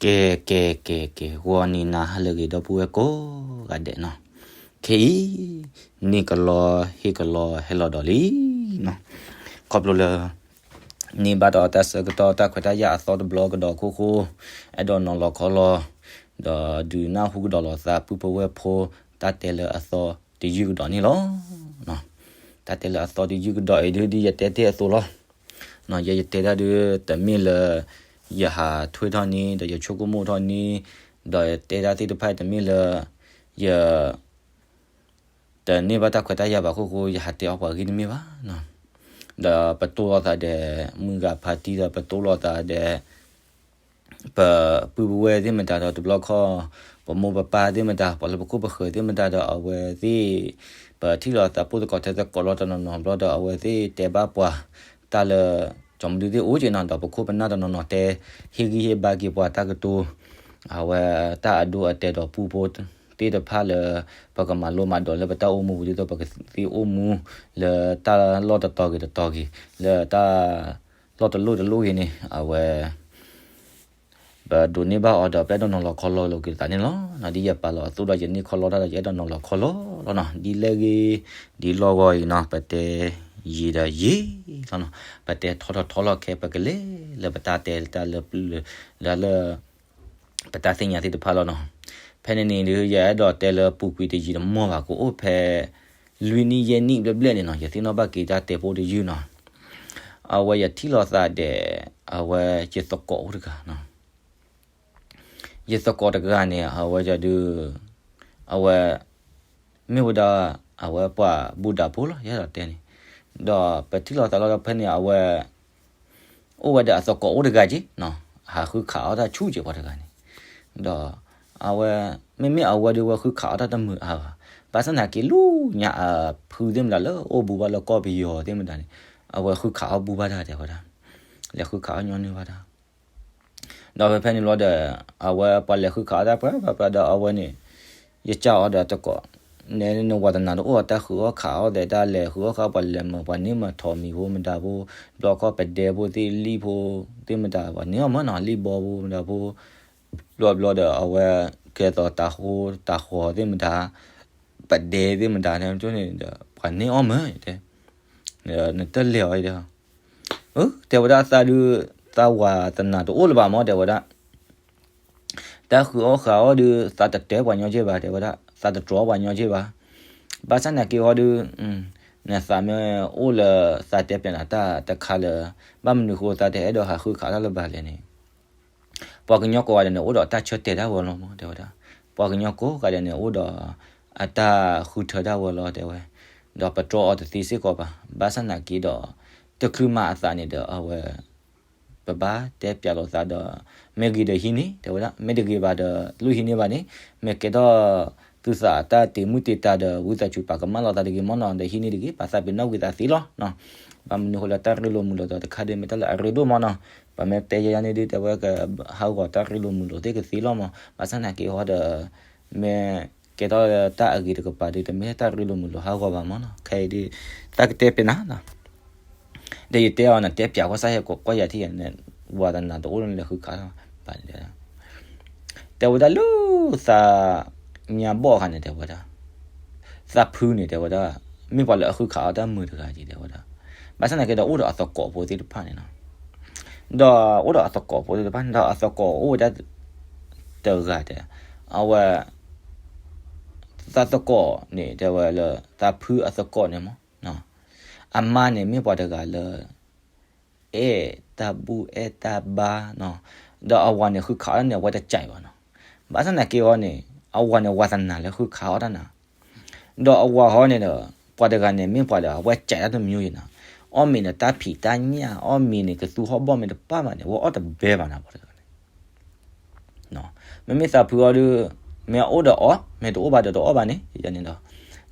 ကဲ ကဲ ကဲ ကဲ ဂီၤနံၤနၤဟါလၢအဂ့ၤ ဒီပုၢ်ဝဲၢ်ကိးဂၤဒဲးနီၤ, ခဲအံၤ န့ၣ်ကလီဟ့ၣ်ကလီဟဲလီၤဒီးလံနီၤ, ခီဖျိလၢ န့ၢ်ဘၣ်ဒီးတၢ်ဆၢကတီၢ်တၢ်ခွဲးတၢ်ယာ်အသီတဘျီကဒီးအခိၣ်ဃိ, အဲၣ်ဒိးနီၤလီၤခီလီၤ, ဒီးဒုးနၢ်ဟူကဒီးလိာ်သးပုၢ်ဖိဝဲၢ်ဖိ တၢ်တဲလၢအသီတယုၢ်ကဒီးန့ၣ်လီၤ. တၢ်တဲလၢအသီတယုၢ်ကဒီးအံၤဒုး ဒ်ယတဲတ့ၢ်အသိးလီၤ. ယဲယတဲတၢ်ဒုး တမ့ၢ်လၢ ယဟးထွဲထီၣ်န့ၣ် ဒီးယဆိကမိၣ်ထီၣ်န့ၣ်, ဒီးယတဲတၢ်သ့ၣ်တဖၣ်တမ့ၢ်လၢ ယ တန့ၢ်ဘၣ်တၢ်ခွဲးတၢ်ယာ်ဘၣ်အခိၣ်ဃိ ယဟးတဲအီၤပှၤဂ့ၢ်တမ့ၢ်ဘၣ်နီၤ. ဒီးပတိၢ်လိာ်သးဒီး မုၢ်ဂၤဖါတံၢ်ဒီး ပတိၢ်လိာ်သးဒီး ပပုၢ်ပဝဲၢ်သ့ၣ်မတၤဒီး တဘျီခီၣ် ပမိၢ်ပပၢ်သ့ၣ်မတၤ ပှၤလၢပခိၣ်ပဃၢၤသ့ၣ်မတၤဒီး အဝဲသ့ၣ် ပထံၣ်လိာ်သးပိၢ်သကိးထဲသကိးလီၤတနီၤနီၤဘျီဒီး အဝဲသ့ၣ်တဲဘၣ်ပှၤ တၢ်လၢ ကၠီမဒုသ့ၣ်အိၣ်က့ၤနီၤ ဒီးပခိၣ်ပနၢ်တနီၤနီၤတဲ ဟ့ၣ်ဂံၢ်ဟ့ၣ်ဘါက့ၤပှၤတၢ်ကတိၤ အဝဲတၢ်အဒိအတဲာ်ဒီးပူဖိသ့ၣ်တဖၣ်လၢ ပကမၤလိမၤဒိးလၢပတၢ်အိၣ်မူပူၤဒ်သိး ပကသ့အိၣ်မူလၢတၢ်လီၢ်တတီၤဂ့ၤတတီၤဂ့ၤ လၢတၢ်လီၢ်တလီၢ်တလီၢ်ဂ့ၤန့ၣ် အဝဲ ပဒိးန့ၢ်ဘၣ်အီၤဒီး ပအဲၣ်ဒိးနီၤလီၤခီလီၤလိာ်က့ၤသးန့ၣ်လီၤ. ဒ်ယပာ်လီၤအသိးဒီး ယန့ၢ်ခီလီတၢ်ဒီး ယအဲၣ်ဒိးနီၤလီၤခီလီၤလီၤနီၤ. ဒ်လဲၣ်ဂ့ၤ ဒ်လီၢ်ဂီၤအံၤနီၤ ပတဲယံာ်ဒီးယံာ်လီၤနီၤ. ပတဲထီထီၣ်ထီလီၢ်ခဲ ပကလဲၤလၢပတၢ်တဲတၢ်လၢပျၢၤ လၢ ပတၢ်သ့ၣ်ညါသ့ၣ်တဖၣ်လီၤနီၤ. ဖဲန့ၣ်န့ၣ်ဒုး ယအဲၣ်ဒိးတဲလၢပူၤကွံာ်တယံာ်တမီၢ်ဘၣ် ကအိၣ်ဖဲ လွံၢ်နံၣ်ယဲၢ်နံၣ်ဘျဲၣ်ဘျဲၣ်န့ၣ်နီၤ ယသ့ၣ်နီၣ်ဘၣ်က့ၤတၢ်တဲဖိတယုၢ်နီၤ. အဝဲယထံၣ်လိာ်သးဒီး အဝဲယသကိးအိၣ်တဂၤနီၤ. ယသကိးတဂၤန့ၣ် အဝဲဒုး အဝဲ မ့ၢ်ဝဲဒၣ် အဝဲပှၤဘူၣ်ဒးဖိလီၤ ယအဲၣ်ဒိးတဲန့ၣ်. ဒီးပထံၣ်လိာ်သးလီၤဒီးဖဲန့ၣ် အဝဲ အိၣ်ဝဲဒီးအသကိးအိၣ်တဂၤက့နီၤ, ဟးဃုခးအီၣ်တၢ်ဆူၣ်က့ၤပှၤတဂၤန့ၣ်. ဒီး အဝဲ မ့မ့ၢ်အဝဲဒုး ဝဲဃုခးအီၣ်တၢ်တမုာ်အါဘၣ်. ဘၣ်ဆၣ်သနာ်က့ လၢညါအဖုသ့ၣ်မတၤလၢအိၣ်ဘူးဘၣ်လၢကီၢ်ပယီၤသ့ၣ်မတၤန့ၣ် အဝဲဃုခးအီၣ်ဘူးဘၣ်တၢ်တဲဝဲဒၣ်, လဲၤဃုခးအီၣ်ညီနုၢ်ဘၣ်တၢ် ဒီးဖဲဖဲန့ၣ်လီၤဒီး အဝဲပှၤလဲၤဃုခးအီၣ်တၢ်ပှၤပှၤပှၤဒီးအဝဲန့ၣ် ယကးအီၤဒီးသကိး န နဝၤတနၤတအိၣ်အတၢ်ဃုအီၣ်ခးအီၣ်ဒီးတၢ်လဲၤဃုအီၣ်ဃုအီၣ်ပှၤလဲၤမၤပှၤန့ၢ်မၤထိးမံၤဖိမတၤဖိ ဘျီခီၣ်ပဒဲဖိသ့ၣ်လံၣ်ဖိသ့ၣ်မတၤ ပှၤန့ၢ်အီၣ်မၢနီၤ လံၣ်ဘီဖိမတၤဖိ ဘျီဘျီဒီးအဝဲကဲသိးတၤဟိတၤဃီၤသ့ၣ်မတၤ ပဒဲသ့ၣ်မတၤန့ၣ်ဒီး ပှၤန့ၢ်အီၣ်မၢတဲ နတလဲၤအီၤတဲ တဲဝဲဒၣ်သးဒုး သးဝၤတနၤတအိၣ်လၢၤဘၣ်မၢတဲဝဲဒၣ် တၢ်ဃုအီၣ်ဃုအီၣ်ဒုး သးတတဲပှၤညီက့ၢ်ဘၣ်တဲဝဲဒၣ် သးတတြီပှၤညီက့ၢ်ဘၣ် ဘၣ်ဆၣ်သနာ်က့ဟီဒုး နသးမ့ၢ်အိၣ်လၢသးတဲပျးနၤတၢ်တခါလၢ ဘၣ်မနုၤဃိသးတအဲၣ်ဒိးဟးဃုခးတၢ်လၢၤဘၣ်လဲၣ်န့ၣ် ပှၤကညီကိးဂၤဒဲးန့ၣ် အိၣ်ဒီးအတၢ်ဆၢတဲာ်ဒၣ်ဝဲလီၤမၢတဲဝဲဒၣ် ပှၤကညီကိးဂၤဒဲးန့ၣ် အိၣ်ဒီးအတၢ်ဃုထၢဒၣ်ဝဲလီၤတဲဝဲ ဒီးပတြီအီၤတသ့စ့ၢ်ကီးဘၣ် ဘၣ်ဆၣ်သနာ်က့ဒီး တချုးမၤအသးန့ၣ်ဒီးအဝဲ ပဘၣ်တဲပျးလိာ်သးဒီး မ့ၢ်ဂ့ၤဒီးဟံးန့ၢ် တဲဝဲဒၣ် မ့ၢ်တဂ့ၤဘၣ်ဒီး တလိၣ်ဟံးန့ၢ်ဘၣ်န့ၣ် မ့ၢ်ကဲထီၣ် သုသးအတၢ်တ့ၢ်မုၢ်တ့ၢ်တၢ်ဒီး ဝံသးစူၤပာ်ကမၣ်လိာ်သးတဂ့ၤမၢ်နီၤ ဒီးဟံးန့ၢ်တဂ့ၤ ပာ်သးပ့ၤနီၣ်ဝံသးသ့လီၤ ဘၣ်မနုၤဃိလၢတၢ်ရ့လိာ်မုာ်လိာ်ဒီးတခါဒ်မ့ၢ်တၢ်လၢအရ့ဒိၣ်မၢ်နီၤ ပမ့ၢ်တဲယဲယဲန့ၣ်ဒ် တဲဝဲကဟးဂီၤတၢ်ရ့လိာ်မုာ်လိာ်သ့ၣ်ကသ့လီၤမၢ် ဘၣ်ဆၣ်သနာ်က့ဟီဒီး မ့ၢ်ကဲထီၣ်တၢ်အဂ့ၤတကပၤဒ် တမ့ၢ်တၢ်ရ့လိာ်မုာ်လိာ်ဟးဂီၤဘၣ်မၢ်နီၤ ခဲအံၤဒ် သးကတဲပျးနၤ ဒီးယတဲအီၤန့ၣ် တဲပျးကွၢ်စၢ်ယဲၢ်ကွၢ်ယၤထံၣ်ယဲၢ်န့ၣ် ဝၤတနၤတအိၣ်လၢနလဲၤဃုခးဘၣ်န့ၣ် တဲဝဲဒၣ်လၢသးညါဘီၣ်အခါန့ၣ် တဲဝဲဒၣ် သးဖုန့ၣ် တဲဝဲဒၣ် မ့ၢ်ပှၤလၢအဃုခးအီၣ်တၢ်မုာ်တဂၤက့ၤ တဲဝဲဒၣ် ဘၣ်ဆၣ်သနာ်က့ဒီးအိၣ်ဒီးအသကိးဖိသ့ၣ်တဖၣ်န့ၣ်နီၤ ဒီးအိၣ်ဒီးအသကိးဖိသ့ၣ်တဖၣ်န့ၣ် ဒီးအသကိးအိၣ်ဝဲဒၣ်တဂၤတဲ အဝဲ သးသကိးန့ၣ် တဲဝဲလၢ သးဖုအသကိးန့ၣ်မၢ် အမါန့ၣ်မ့ၢ်ပှၤတဂၤလၢ အဲၣ်တၢ်ဘူၣ်အဲၣ်တၢ်ဘါနီၤ, ဒီးအဝၤန့ၣ်ဃုခးအီၣ်န့ၣ် အဝဲတကးဘၣ်နီၤ, ဘၣ်ဆၣ်သနာ်က့အီၤန့ၣ် အဝၤန့ၣ်ဝၤသနာ်လၢဃုခးအီၣ်တၢ်နၤ, ဒီးအဝၤဟီန့ၣ်ဒီး ပှၤတဂၤန့ၣ်မ့ၢ်ပှၤဒီး အဝဲကးတၢ်တမံၤယဲၢ်နၤ, အီၣ်မ့ၤန့ၣ်တၢ်ဖံးတၢ်ညၣ် အီၣ်မ့ၤန့ၣ် ကသူဟီၣ်ဘီၣ်မ့ၢ်တပၢ်ဘၣ်န့ၣ် အဝဲအီၣ်တဘဲဘၣ်နၤ ပှၤတဂၤန့ၣ် မ့မ့ၢ်သးဖုအီၤဒီး မ့ၢ်အိၣ်ဒီးအီၣ် မ့ၢ်တအိၣ်ဘၣ်ဒီးတအီၣ်ဘၣ်န့ၣ် ယန့ၣ်ဒီး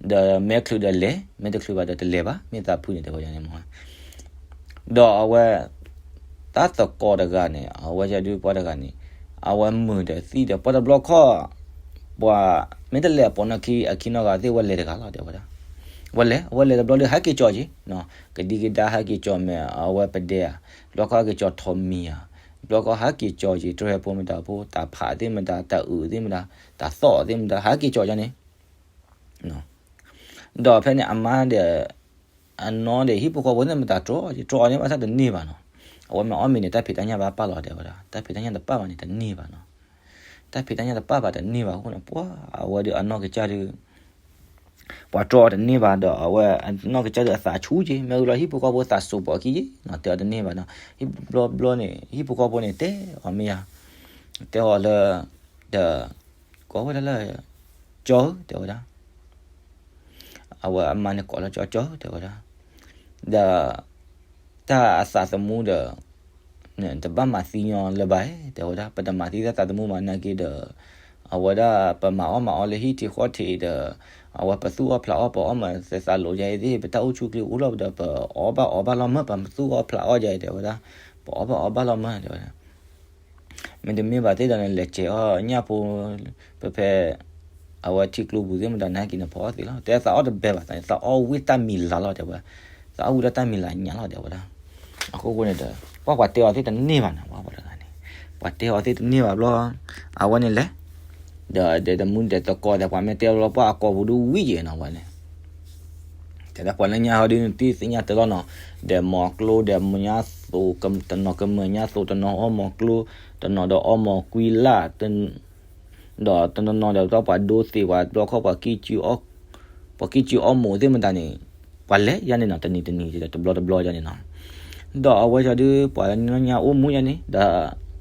ဒီးမ့ၢ်ချုးဒီးလဲၤ မ့ၢ်တချုးဘၣ်ဒီးတလဲၤဘၣ် မ့ၢ်သးဖုန့ၣ်တဲဝဲန့ၣ်မ့ၢ် ဒီးအဝဲ တၢ်သကိးတဂၤန့ၣ် အဝဲယဒုးပှၤတဂၤန့ၣ် အဝဲမုာ်ဒီးသံဒီးပှၤတဘျီခီၣ် ပှၤ မ့ၢ်တလဲၤအပိာ်နီၢ်ခံအခံနီတဂၤသ့ၣ်ဝဲလဲၤတဂၤလီၤတဲဝဲဒၣ်, ဝဲလဲၤ အဝဲလဲၤတဘျီဒီးဟဲက့ၤကၠီၤက့ၤ ကဒံကဒါဟဲက့ၤကၠီၤမဲာ် အဝဲပဒဲဧါ, ဘျီခီၣ်ဟဲက့ၤကၠီၤထိးမံၤဧါ, ဘျီကီၢ်ဟဲက့ၤကၠီက့ၤ တြဲၤဖိမတၤဖိ တၢ်ဖးသ့ၣ်မတၤ တၢ်အုးသ့ၣ်မတၤ တၢ်သီၣ်သ့ၣ်မတၤ ဟဲက့ၤကၠီကန့ၣ် ဒီးဖဲန့ၣ်အမါဒီး အနီၢ်ဒီးဟံၣ်ဖိဃီဖိသ့ၣ်မတၤတြီ တြီအီၤန့ၣ်ဘၣ်ဆၣ်တန့ၢ်ဘၣ်နီၤ. အဝဲမ့ၢ်အီၣ်မ့ၤန့ၣ် တၢ်ဖံးတၢ်ညၣ်ဘၣ်ပာ်လီၤတဲဝဲဒၣ်, တၢ်ဖံးတၢ်ညၣ်တပာ်ဘၣ်န့ၣ်တန့ၢ်ဘၣ်နီၤ. တၢ်ဖံးတၢ်ညၣ်တပာ်ဘၣ်တန့ၢ်ဘၣ်အဃိန့ၣ် ပှၤအဝဲဒီးအနီၢ်ကစၢ်ဒီး ပှၤတြီအီၤတန့ၢ်ဘၣ်ဒီး အဝဲအနီၢ်ကစၢ်ဒီးအသးဆူၣ်က့ၤ မ့ၢ်ဝံၤလီၤဟံၣ်ဖိဃီဖိသးစိာ်ပိာ်ခံက့ၤနီၤ တဲအီၤတန့ၢ်ဘၣ်နီၤ. ဟံၣ်ဘျီဘျီန့ၣ် ဟံၣ်ဖိဃီဖိန့ၣ်တဲအီၤမ့ၢ်ယၤ တဲအီၤလၢ ဒီး ကိးဝဲဒၣ်လၢ ကၠီဧၢ တဲဝဲဒၣ် အဝဲအမါန့ၣ်ကိးလၢကၠီ ကၠီ တဲဝဲဒၣ်, ဒီး တၢ်အသးသမူဒီး တဘၣ်မၤသံညီလၢၤဘၣ် တဲဝဲဒၣ်, ပတမၤသံတၢ်သးသမူမးနာ်က့ဒီး အဝဲဒၣ်ပမၤအီၣ်မၤအီလၢဟံၣ်ထံးဃီထံးဒီး အဝဲပသူၣ်အီၣ်ဖျးအီၣ် ပအီၣ်မၤသးလိာ်ယၤအံၤသ့ၣ် ပတၢ်အိၣ်ဆူၣ်ချ့အိၣ်လီၤဒီး ပအီၣ်ဘၣ်အီဘၣ်လီၤမၢ် ပသူၣ်အီၣ်ဖျးအီၣ်ယၤအံၤ တဲဝဲဒၣ်, ပအီၣ်ဘၣ်အီဘၣ်လီၤမၢ် တဲဝဲဒၣ်. မ့တမ့ၢ်ဘၣ်သ့ၣ်ဒီးန့ၣ် လဲၤစဲးအီၣ်ညၣ်ဖိ ဖဲဖဲ အဝဲထံကျိပူၤသ့ၣ်မတၤနာ်က့န့ၣ် ဖီအီၣ်သ့လီၤ. တဲသးအီၣ်တဘဲဘၣ်သးန့ၣ် သးအီၣ်ဝံၣ်တၢ်မံၤလၤလီၤ တဲဝဲ, သးအီၣ်ဝံၣ်တၢ်တၢ်မံၤလၤညါလီၤ တဲဝဲဒၣ်. အဃိဃိန့ၣ်ဒီး ပှၤပှၤတဲအီၤသ့ၣ်တန့ၢ်ဘၣ်နီၤ ပှၤတဲအီၤသ့ၣ်တန့ၢ်ဘၣ်ဘျီ အဝဲန့ၣ်လဲၤ ဒီးဒဲးတမူဒဲးသကိးဒီး ပှၤမ့ၢ်တဲဘျီ ပှၤအကိာ်ပူၤဒုးဝံၣ်ယဲၢ်နီၤ ဝဲန့ၣ် တဲဒၣ်ပှၤလၢညါဟီဒုးနတသ့ၣ်ညါတလီၤနီၤ, ဒီးမီၤကျိဒီးမီၤညါသိး တနီၤကမၢၢ်ညါသိး တနီၤအီၣ်မီၤကျိ, တနီၤဒီးအီၣ်မီၤကွံလၢ်, ဒီးတနီၤနီၤဒီးပှၤဒိသ့ၣ် ပှၤဘျီခီၣ် ပှၤကံၣ်စုအီၣ်မိၢ်သ့ၣ်မတၤန့ၣ် ပှၤလဲၤယါန့ၣ်နီၤ တနံၤတနံၤဒီး တဘျီတဘျီယါန့ၣ်နီၤ. ဒီးအဝဲဒုး ပှၤလၢညါအိၣ်မူယါန့ၣ် ဒီး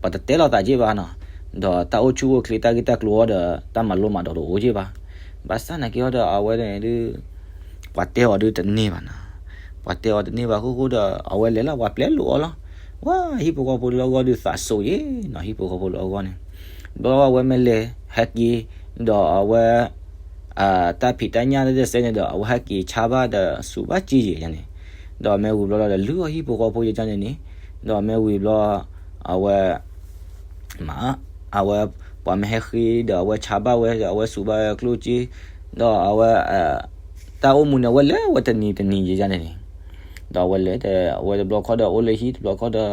ပှၤတတဲလီၤသးက့ဘၣ်နီၤ, ဒီးတၢ်အိၣ်ဆူၣ်အိၣ်ချ့တၢ်ဂ့ၢ်တၢ်ကျိၤအီၤဒီး တၢ်မၤလိမၤဒိးတအိၣ်က့ဘၣ်. ဘၣ်ဆၣ်နာ်က့အီၤဒီး အဝဲဒၣ်န့ၣ်ဒုး ပှၤတဲအီၤဒုးတန့ၢ်ဘၣ်နီၤ, ပှၤတဲအီၤတန့ၢ်ဘၣ်အဃိဃိဒီး အဝဲလဲၤလီၤ ပှၤပျဲလိာ်အီၤလီၤ. ဝဲဟံၣ်ဖိဃီဖိလၢအဂီၢ်ဒုးသးစိာ်ယဲၢ်နီၤ ဟံၣ်ဖိဃီဖိလၢအဂီၢ်န့ၣ်, ဘျီအဝဲမ့ၢ်လဲၤဟဲက့ၤ ဒီးအဝဲ တၢ်ဖံးတၢ်ညၣ်လၢတစဲးန့ၣ်ဒီး အဝဲဟဲက့ၤဆါဘၣ်ဒီးစူးဘၣ်က့ယဲၢ်န့ၣ်, ဒီးမ့ၢ်ဝံၤဘျီဒီး လုၢ်အီၣ်ဟံၣ်ဖိဃီဖိယဲၢ်န့ၣ်န့ၣ်, ဒီးမ့ၢ်ဝံၤဘျီ အဝဲ မ့ၢ် အဝဲ ပှၤမ့ၢ်ဟဲဃ့ဒီး အဝဲဆါဘၣ်ဝဲ အဝဲစူးဘၣ်ဝဲကျိၣ်စ့, ဒီးအဝဲ တၢ်အိၣ်မူန့ၣ် အဝဲလဲၤဝဲတနံၤတနံၤယဲၢ်န့ၣ်န့ၣ်, ဒီးအဝဲလဲၤ အဝဲတဘျီခီဒီး အိၣ်လၢဟံၣ် တဘျီခီဒီး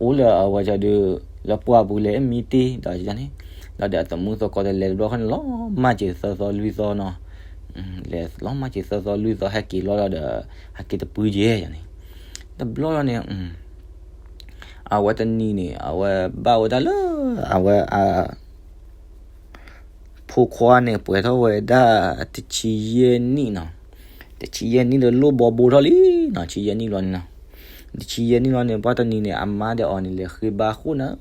အိၣ်လၢအဝဲဒုး လၢပှၢ်ပူၤလဲၤမံတ့ၢ်ဒီးန့ၣ်, ဒီးဒီးအသမူသကိးတလဲၤတဘျီခီန့ၣ် လီၤမၢ်စ့ၤသၢသီလွံၢ်သီနီၤ, လဲၤလီၤမၢ်စ့ၤသၢသီလွံၢ်သီ ဟဲက့ၤလီၤဒီး ဟဲက့ၤတပှဲၤယဲၢ်န့ၣ်, တဘျီလီၤန့ၣ် အဝဲတနံၤန့ၣ် အဝဲဘၣ်ဝဲဒၣ်လၢ အဝဲ ဖိခွါန့ၣ် ပှဲၤထီၣ်ဝဲဒၣ်တဆံယဲၢ်နံၣ်နီၤ, တဆံယဲၢ်နံၣ်ဒီးလိၣ်ဘီဘိထီၣ်လံနီၤ, တဆံယဲၢ်နံၣ်ဘျီန့ၣ်နီၤ, တဆံယဲၢ်နံၣ်ဘျီန့ၣ် ပှၤတနံၤန့ၣ် အမါဒီးအီၤန့ၣ် လဲၤဃ့ဘါဃိၣ်န့ၣ်,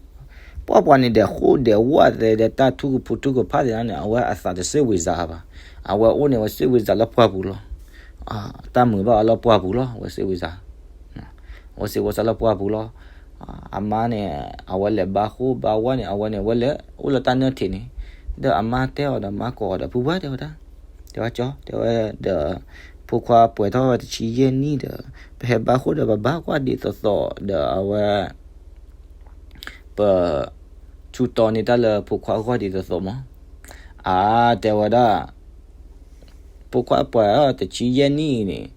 ပှၤပှၤန့ၣ်ဒီးဃိၣ်ဒီးဝၣ်သဲဒီးတၢ်ထုကဖုထုကဖၣ်သ့ၣ်န့ၣ် အဝဲအသးတစ့ၢ်ဝံၤစၤဘၣ်, အဝဲအိၣ်န့ၣ် အဝဲစ့ၢ်ဝံၤစၤလၢပှၢ်ပူၤလီၤ, တၢ်မုာ်ဘၣ်အီၤလၢပှၢ်ပူၤလီၤ, အဝဲစ့ၢ်ဝံၤစၤ အဝဲစ့ၢ်ဝံၤစၤလၢပှၢ်ပူၤလီၤ. အမါန့ၣ် အဝဲလဲၤဘါဃိၣ်ဘါဝၣ်န့ၣ် အဝဲန့ၣ် အဝဲလဲၤအိၣ်လၢတၢ်နၢၢ်ထံးန့ၣ်, ဒီးအမါတဲအီၤဒီးမါကိးအီၤဒီး ဖုပှၢ် တဲဝဲဒၣ်, တဲဝဲကၠီ တဲဝဲဒီး ဖိခွါပှဲၤထီၣ်ဝဲတဆံယဲၢ်နံၣ်ဒီး ပဟဲဘါဃိၣ်ဒီးပဘါကွၢ်ဒ်သိးသိးဒီးအဝဲ ပ ဆူၣ်တီန့ၢ်တၢ်လၢဖိခွါအဂီၢ်ဒ်သိးသိးမး. အါ တဲဝဲဒၣ် ဖိခွါပှၤတဆံယဲၢ်နံၣ်န့ၣ်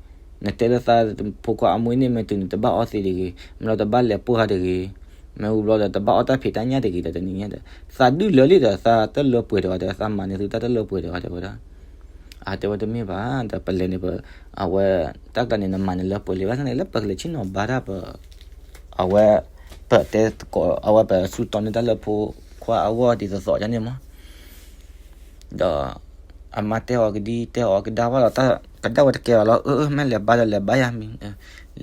နတဲလၢသးဖိခွါအမွေးနေ့ မ့ၢ်တုၤန့ၣ် တဘၣ်အီၣ်သ့တဂ့ၤ, မ့ၢ်လီၤတဘၣ်လဲၤပှၢ်တဂ့ၤ, မ့ၢ်ဝံၤဘျီဒီး တဘၣ်အီၣ်တၢ်ဖံးတၢ်ညၣ်တဂ့ၤဒီးတနံၤညါဒီး သးဒုၣ်လၢာ်လံဒီး သးတလၢပှဲၤတဂ့ၤဒီး သးမၤန့ၢ်သုတၢ်တလၢပှဲၤတဂ့ၤ တဲဝဲဒၣ်. အါ တဲဝဲတမ့ၢ်ဘၣ် ဒီးပလဲၤန့ၣ် အဝဲ တၢ်ကျါန့ၣ် နမၤန့ၢ်လၢပှဲၤလံဘၣ်ဆၣ်န့ၣ် လၢပကလဲၤဆ့ၣ်နီၤဘါတၢ်ပ အဝဲ ပတဲသကိး အဝဲပဆူၣ်တီန့ၢ်တၢ်လၢဖိခွါအဂီၢ်ဒ်သိးသိးန့ၣ်မး. ဒီး အမါတဲအီၤကဒံတဲအီၤကဒါဘၣ်ဒီး တၢ်ကဒၣ်ဝဲတကဲဘၣ်လီၤ. အၢ အၢ မ့ၢ်လဲၤဘါဒီးလဲၤဘါယၤမံၤ,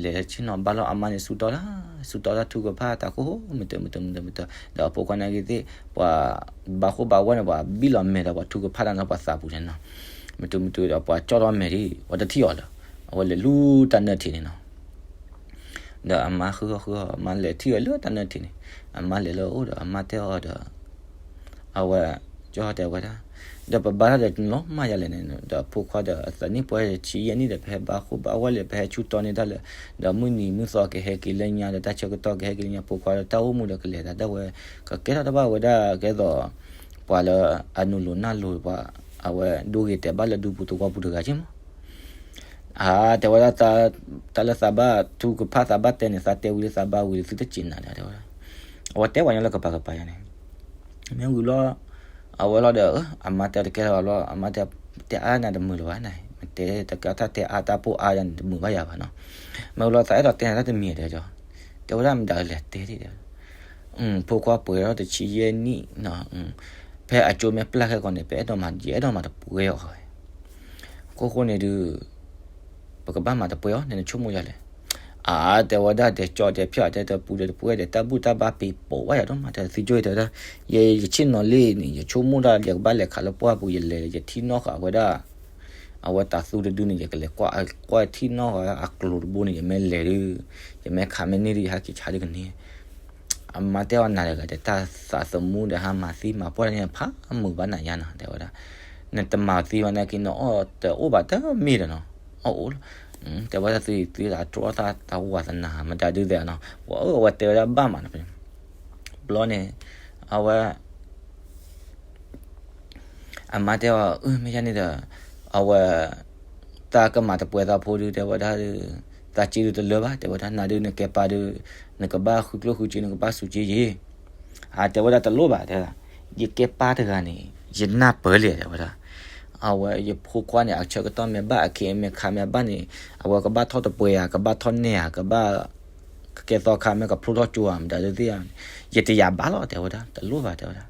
လဲၤဆ့ၣ်နီၤဘါလီၤ အမါန့ၣ်ဆူၣ်တီတၢ် ဆူၣ်တီတၢ်ထုကဖၣ်တၢ်ခိၣ် မုၢ်တၢ်မုၢ်တၢ်မုၢ်တၢ်မုၢ်တၢ် ဒီးအဖိခွါနာ်က့သ့ၣ် ပှၤဘါဃိၣ်ဘါဝၣ်န့ၣ် ပှၤဘံၣ်လီၤမဲာ်ဒီး ပှၤထုကဖၣ်တၢ်န့ၣ် ပှၤသးပူၤန့ၣ်နီၤ, မုၢ်တၢ်မုၢ်တၢ်ဒီး ပှၤကၠီၣ်ထီၣ်မဲာ်ဒံး ပှၤတထံၣ်အီၤလၢၤ အဝဲလဲၤလူၤတၢ်နၢၢ်ထံးန့ၣ်နီၤ. ဒီးအမါဃုအီၤဃုအီၤ အမါလဲၤထံၣ်အီၤလၢတၢ်နၢၢ်ထံးန့ၣ်, အမါလဲၤလၢအအိၣ်ဒီး အမါတဲအီၤဒီး အဝဲ ကၠီတဲဝဲဒၣ်, ဒီးပဘါတၢ်ဒီးလီၤမၢ်ယၤလဲၣ်န့ၣ် ဒီးဖိခွါဒီးအသးနံၣ်ပှဲၤတဆံယဲၢ်နံၣ်ဒီး ပဟဲဘါဃိၣ်ဘါဝၣ်လၢပဟဲဆူၣ်တီန့ၢ်တၢ်လၢ ဒီးမုၢ်နံၤမုၢ်သီကဟဲက့ၤလၢညါ ဒီးတၢ်ဆၢကတီၢ်ကဟဲက့ၤလၢညါ ဖိခွါဒီးတၢ်အိၣ်မူဒီးကလဲၤတၢ်ဒၣ်ဝဲ ကကဲထီၣ်တၢ်ဘၣ်ဝဲဒၣ်ကဲသိး ပှၤလၢအနုာ်လိၤနၢ်လိၤ ပှၤ အဝဲဒိဂ့ၤတဲာ်ဘၣ်လၢဒူပူၤသဝီပူၤတဂၤက့မး. အါ တဲဝဲဒၣ် တၢ်လၢသးဘၣ်ထုကဖၣ်သးဘၣ်တဲန့ၣ် သးတဲဝံၤလၢသးဘၣ်ဝံၤလၢသုတစံးနၤဒီး တဲဝဲဒၣ်. အဝဲတဲဝဲညီလၢကပၤကပၤယၤန့ၣ်, မ့ၢ်ဝံၤဘျီ အဝဲလီၤဒီး အမါတဲတကဲလၢၤဘၣ်ဘျီ အမါတဲ တဲအါနၤတမုာ်လၢၤဘၣ်န့ၣ် မ့ၢ်တဲတကဲတၢ်တဲအါတၢ်ပိၢ်အါယၤန့ၣ် တမုာ်ဘၣ်ယၤဘၣ်နီၤ. မ့ၢ်ဝံၤလီၤသးအဲၣ်ဒိးတဲနၤတၢ်တမံၤတဲ, တဲဝဲဒၣ်မတၤလဲၣ်တဲဒၣ် ဖိခွါပှဲၤထီၣ်တဆံယဲၢ်နံၣ်နီၤ, ဖဲအကၠိမ့ၢ်ပျၢ်ခဲကီးန့ၣ် ပအဲၣ်ဒိးမၤ ယအဲၣ်ဒိးမၤတပှဲၤအီၤဝဲ အခိၣ်ဃိန့ၣ်ဒုး ပကဘၣ်မၤတပှဲၤအီၤန့ၣ် နဆိကမိၣ်ယၤလဲၣ်. အါ တဲဝဲဒၣ် ဒဲးကၠီဒဲးဖၠၣ် တဲတပူၤဒီးတပှဲၤဒီး တၢ်ဘူၣ်တၢ်ဘါပ့ၤပိာ်ဝဲယၤဒိၣ်မး တဲသံကၠိတဲဝဲဒၣ်, ယဲယဆ့ၣ်နီၤလံန့ၣ် ယဆိကမိၣ်ဒၣ် ယကဘၣ်လဲၤခးလၢပှၢ်ပူၤ ယလဲၤ ယထံၣ်နီၣ်ဃာ်ဝဲဒၣ် အဝဲတၤသူတဒုန့ၣ် ယကလဲၤကွၢ်ထံၣ်နီၣ်ဃာ်အကျိၤတဘိန့ၣ် ယမ့ၢ်လဲၤဒုး ယမ့ၢ်ခးမ့ၢ်န့ၢ်ဒုး ယဟဲက့ၤဆါဒုကန့ၢ် အမါတဲအီၤနၤတဂၤဒီး တၢ်သးသမူဒီးဟါမၤသံမၤပှၢ်န့ၣ် ဖးမုာ်ဘၣ်နၤယါနီၤ တဲဝဲဒၣ်, နတမၤသံဘၣ်နာ်က့ နအီၣ်တအိၣ်ဘၣ်တမ့ၢ်ဒီးနီၤ, အီၣ်အိၣ်လီၤ, တဲဝဲဒၣ်သုသုတၢ်တြီတၢ်တၢ်ဝါသနာမတၤဒုးသဲးနီၤ, ဝဲအဝဲတဲဝဲဒၣ်ဘၣ်မးနီၤ, ဘျီန့ၣ် အဝဲ အမါတဲအီၤ အၢ မ့ၢ်ယါန့ၣ်ဒီး အဝဲ တၢ်ကမၤတပှဲၤသးဖိဒုး တဲဝဲဒၣ်, သးစ့ဒုးတလၢဘၣ် တဲဝဲဒၣ်, နၤဒုးနကဲပၢ်ဒုး နကဘၣ်ဃုကျိၣ်ဃုစ့ နကဘၣ်စူးစ့ယ့ၤ, အတဲဝဲဒၣ်တလိၣ်ဘၣ် တဲဝဲဒၣ်, ယကဲပၢ်တဂၤန့ၣ် ယနၢ်ပၢၢ်လံ တဲဝဲဒၣ်, အဝဲယဖိခွါန့ၣ် အဆၢကတီၢ်မ့ၢ်ဘၣ် အခ့မ့ၢ်ခါမ့ၢ်ဘၣ်န့ၣ် အဝဲကဘၣ်ထီၣ်တပှဲၤဧါ ကဘၣ်ထီၣ်နဲၣ်ဧါ ကဘၣ် ကကဲသီခါမ့ၢ်ကဖျိထီၣ်ကၠိဧါ မတၤဒုးသ့ၣ်ဧါ, ယတယာ်ဘၣ်လီၤ တဲဝဲဒၣ်, တလိၣ်ဘၣ် တဲဝဲဒၣ်,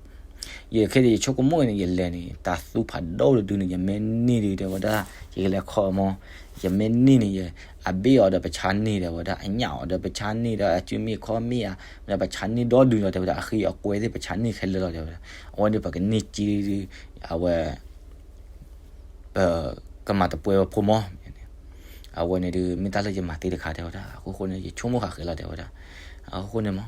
ယခဲဒီးယဆိကမိၣ်န့ၣ် ယလဲၤန့ၣ် တၤသူဖးဒိၣ်တဒုန့ၣ် ယမ့ၢ်န့ၢ်ဒုး တဲဝဲဒၣ်, ယကလဲၤခီမီၤ, ယမ့ၢ်န့ၢ်န့ၣ် အဘ့ၣ်အီၤဒီးပဆါန့ၢ် တဲဝဲဒၣ်, အညၣ်အီၤဒီးပဆါန့ၢ်ဒီး အစုမ့ၢ်ခီမ့ၢ်ဧါ, ဒီးပဆါန့ၢ်ဒီဒုလီၤ တဲဝဲဒၣ်, အဃံအကွဲသ့ၣ်ပဆါန့ၢ်ခဲလၢာ်လီၤ တဲဝဲဒၣ်, အဝဲန့ၣ်ပကန့ၢ်ကံဒုး အဝဲ ပကမၤတပှဲၤဝဲဖိမီၤ, အဝဲန့ၣ်ဒုး မ့ၢ်တၢ်လၢယမၤသ့တခါ တဲဝဲဒၣ်, အခိၣ်ဃိန့ၣ် ယဆိကမိၣ်ဃာ်ဃဲၤလီၤ တဲဝဲဒၣ်, အခိၣ်ဃိန့ၣ်မီၤ,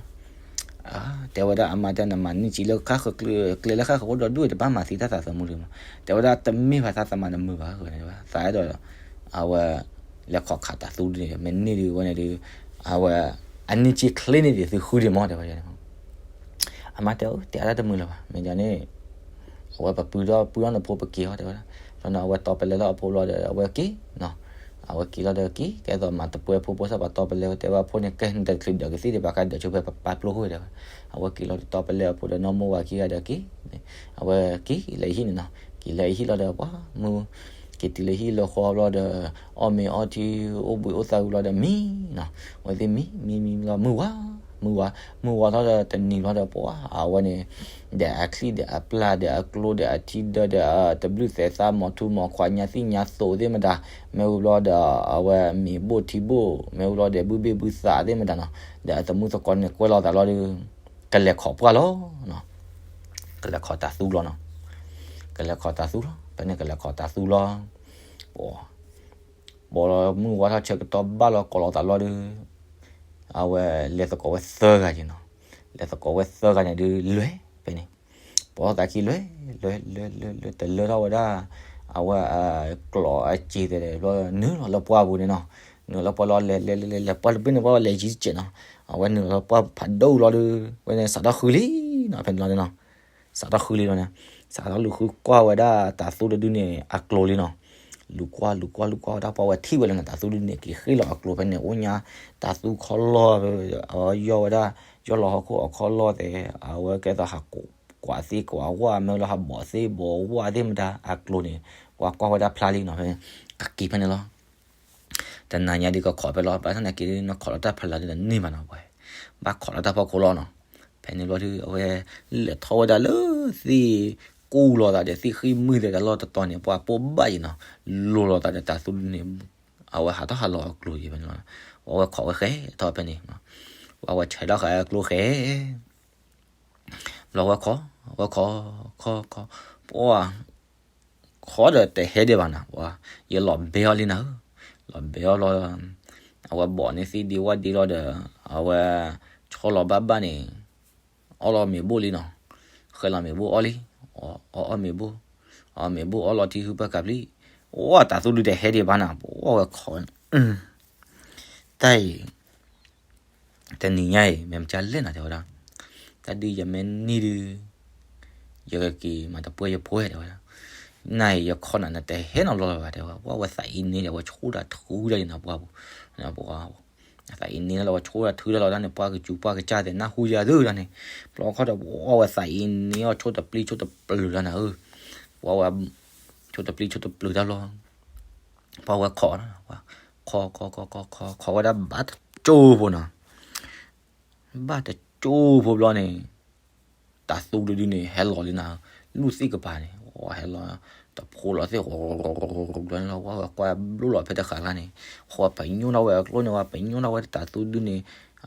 တဲဝဲဒၣ် အမါတဲ နမၤန့ၢ်ကံလၢဃၣ်ဃၢၤကျဲလၢဃၣ်ဃၢၤအိၣ်ဒီးဒိၣ် တဘၣ်မၤသံတၢ်သးသမူဒုးမီၤ, တဲဝဲဒၣ် တမ့ၢ်ဘၣ်တၢ်သးမၤတမုာ်ဘၣ် တဲဝဲဒၣ်, သးအဲၣ်ဒိး အဝဲ လဲၤခီၣ်ခးတၤသူဒုးန့ၣ် မ့ၢ်န့ၢ်ဒုးဝဲန့ၣ်ဒုး အဝဲ အန့ၢ်ကံချ့န့ၢ်ဒံးသုဃုဒံးမီၤ တဲဝဲဒၣ်, အမါတဲ တဲအါတၢ်တမုာ်လၢၤဘၣ် မ့ၢ်ဒ်န့ၣ် အဝဲပပုၢ်ဒီပုၢ်ဒီနဖိပက့ၤအီၤ တဲဝဲဒၣ်, ဘျီန့ၣ် အဝဲတီပလဲလၢအဖိဘျီဒီး အဝဲက့ၤ အဝဲက့ၤလီၤဒီးက့ၤ ကဲသိးမၤတပှဲၤဖိဖိသၣ်ပှၤတီပလဲဝဲ တဲဝဲအဖိန့ၣ် ကဲနတချုးဒီးကသ့ၣ်ဒံးဘၣ် ကဒီးဆိဖဲပပာ်ပျိဃိတဲဝဲ, အဝဲက့ၤလီၤဒီးတီပလဲအဖိဒီးနီၢ်မိၢ်ဝၤခံဂၤဒီးက့ၤ အဝဲက့ၤလၢအဟံၣ်န့ၣ်နီၤ, က့ၤလၢအဟံၣ်လီၤဒီးပှၤမုၢ် က့ၤတုၤလၢဟံၣ်လၢဃီဘျီဒီး အီၣ်မ့ၤအီထံ အိၣ်ဘှံးအိၣ်သါဝံၤလီၤဒီးမံနီၤ, အဝဲသ့ၣ်မံ မံ မံလီၤ မုၢ်ဝါ မုၢ်ဝါ မုၢ်ဝါထီၣ်ဒီးတနံၤဘျီဒီးပှၤ အဝဲန့ၣ် ဒီးအချံၣ်ဒီးအပျၢ်ဒီးအကျိဒီးအထံဒၢဒီး တဘျုးသဲးသး မီၤထူမီၤခွါ ညါသံၣ်ညါသိးသ့ၣ်မတၤ, မ့ၢ်ဝံၤဘျီဒီး အဝဲမ့ၤဘိၣ်ထံဘိၣ် မ့ၢ်ဝံၤဘျီဒီး ဘုဘ့ၣ်ဘုသးသ့ၣ်မတၤနီၤ, ဒီးအသမူသကိးန့ၣ်ကွဲးလီၤသးလီၤဒီး ကလဲၤခီၣ်ပှၢ်လီၤ, ကလဲၤခီၣ်တၤသူလီၤနီၤ, ကလဲၤခီၣ်တၤသူလီၤ ဖဲန့ၣ်ကလဲၤခီၣ်တၤသူလီၤ, ပ ပှၤလီၤမုၢ်ဝါထီၣ်ဆၢကတီၢ်ဘၣ်လီၤကိးလီၤသးလီၤဒီး အဝဲလဲၤသကိးဝဲသၢဂၤက့ၤနီၤ, လဲၤသကိးဝဲသၢဂၤန့ၣ်ဒုးလွဲၢ်ဖဲန့ၣ်, ပှၤသးခံလွဲၢ် လွဲၢ် လွဲၢ် လွဲၢ် လွဲၢ် တလၢထီၣ်ဝဲဒၣ် အဝဲကျိးအစ့သဲးဘျီ နုာ်လီၤလၢပှၢ်ပူၤန့ၣ်နီၤ, နုာ်လီၤပှၢ်လီၤ လဲၤ လဲၤ လဲၤ လဲၤ လဲၤ ပှၢ်တဘ့ၣ်န့ၣ် ပှၢ်လဲၤယံၤစဲးနီၤ, အဝဲနုာ်လီၤပှၢ်ဖးဒိၣ်လီၤဒီး ဝဲန့ၣ်စးထီၣ်ဃုလံနီၤ ဖဲန့ၣ်လီၤန့ၣ်နီၤ စးထီၣ်ဃုလံလီၤန့ၣ်, စးထီၣ်လူၤဃုကွၢ်ဝဲဒၣ်တၤသူတဒုန့ၣ်အကျိၤလံနီၤ, လူၤကွၢ် လူၤကွၢ် လူၤကွၢ်ဝဲဒၣ် ပှၤဝဲထံၣ်ဝဲလၢန့ၣ် တၤသူဒုန့ၣ်က့ၤဃ့ၢ်လီၤအကျိၤဖဲန့ၣ် အိၣ်ညါတၤသူခီလီၢ် အဝဲယီၢ်ဝဲဒၣ် ယီၢ်လီၤဟီၣ်ခိၣ်အခီလီၢ်သဲး အဝဲကဲသိးဟးကွၢ်သ့ကွၢ်ဝၣ် မ့ၢ်လၢဟးဘီၣ်သ့ဘီၣ်ဝၣ်သ့ၣ်မတၤအကျိၤန့ၣ် ပှၤကွၢ်ဝဲဒၣ်ဖျါလံနီၤ ဖဲန့ၣ် ကက့ၤဖဲန့ၣ်လီၤ တနၤညါဒ်ကခီၣ်ဖဲလီၤ ဘၣ်ဆၣ်သနာ်က့ နခီၣ်လီၤတၢ်ဖးလၢ်ဒ်န့ၣ်ဘၣ်နီၤ ပှၤ ဘၣ်ခီၣ်လီၤတၢ်ဖီခိၣ်လီၤနီၤ, ဖဲန့ၣ်ဘျီဒုး အဝဲလဲၤထီၣ်ဝဲဒၣ်လၢသ့ၣ်ကူၣ်လီၤသးဒီးသ့ၣ်ဃံမုၢ်သဲးတၢ်လီၢ်တတီၤန့ၣ် ပှၤပိာ်ဘၣ်ယံၤနီၤ, လိၤလီၤသးဒီးတၤသူန့ၣ် အဝဲဟးထီၣ်ဟးလီၤအကျိၤယံၤဖဲန့ၣ်လီၤ, ပှၤဝဲခီၣ်ဝဲဃဲထီၣ်ဖဲန့ၣ်, ပှၤဝဲဆဲးထီၣ်ဃာ်အကျိၤဃဲ ဘျီဝဲခီၣ် ဝဲခီၣ် ခီၣ် ခီၣ် ခီၣ် ပှၤ ခီၣ်ဒီးတဟဲဒံးဘၣ်နၤ, ပှၤ ယလီၤဘဲအီၤလံနၤဧၢ, လီၤဘဲအီၤလီၤ, အဝဲဘီၣ်န့ၢ်သ့ၣ်ဒ့ဝၣ်ဒ့လီၤဒီး အဝဲ ဆီလီၤဘၣ်ဘၣ်န့ၣ် အီၣ်လီၤမ့ၤဘိၣ်လံနီၤ, ဃဲလီၤမ့ၤဘိၣ်အီၣ်လံ, အီၣ်အီၣ်မ့ၤဘိၣ်, အီၣ်မ့ၤဘိၣ်အီၣ်လီၤထံဟုပၢ်ကၤပျံၤ, ဝဲတၤသူဒုးတဟဲဒံးဘၣ်နၤ, ပှၤဝဲခီၣ် တၢ်အံၤ တနံၤညါအံၤ မ့ၢ်မကလဲၣ်နၤ တဲဝဲဒၣ်, တၢ်ဒုးယမ့ၢ်န့ၢ်ဒုး ယကက့ၤမၤတပှဲၤယပှဲၤ တဲဝဲဒၣ်, နၤအံၤယခီၣ်နၤ နတဟဲနီတဘျီလၢၤဘၣ် တဲဝဲ, ပှၤဝဲသးအံၤန့ၣ် အဝဲဆိၣ်တၢ်ထူတၢ်ယနၤပှၢ်ပူၤ, ပှၤ သးအံၤန့ၢ်လီၤဝဲဆိတၢ်ထုတၢ်လီၤတၢ်န့ၣ် ပှၢ်ကစူၤပှၢ်ကစၢ်သဲး နၢ်ဟူယၤသုတၢ်န့ၣ်, ဘျီခီဒီး ပှၢ်ဝဲသးအံၤန့ၢ်အီၤဆိတပျံၤဆိတပျုၤတၢ်န့ၣ်ဧၢ, ပှၢ်ဝဲ ဆိတပျံၤဆိတပျုၤတၢ်လီၤ, ပှၢ်ဝဲခိး, ခိးခိးခိးခိးခိးဝဲဒၣ်ဘၣ်တကၠိဖိနီၤ, ဘၣ်တကၠိဖိဘျီန့ၣ် တၢ်သူတဒုန့ၣ် ဟဲလီၤလံနၤ, လူၢ်သ့ၣ်ကပၤန့ၣ် ဟဲလီၤ, တဖိလီၤသ့ၣ် ဘျီန့ၣ်လီၤ ဝဲကွၢ်ဘျိလီၤဖဲတဃာ်လၢ်န့ၣ်, ဃီပညိၣ်ထီၣ်ဝဲအကျိန့ၣ် ဝဲပညိၣ်ထီၣ်ဝဲတၢ်သူဒုန့ၣ်,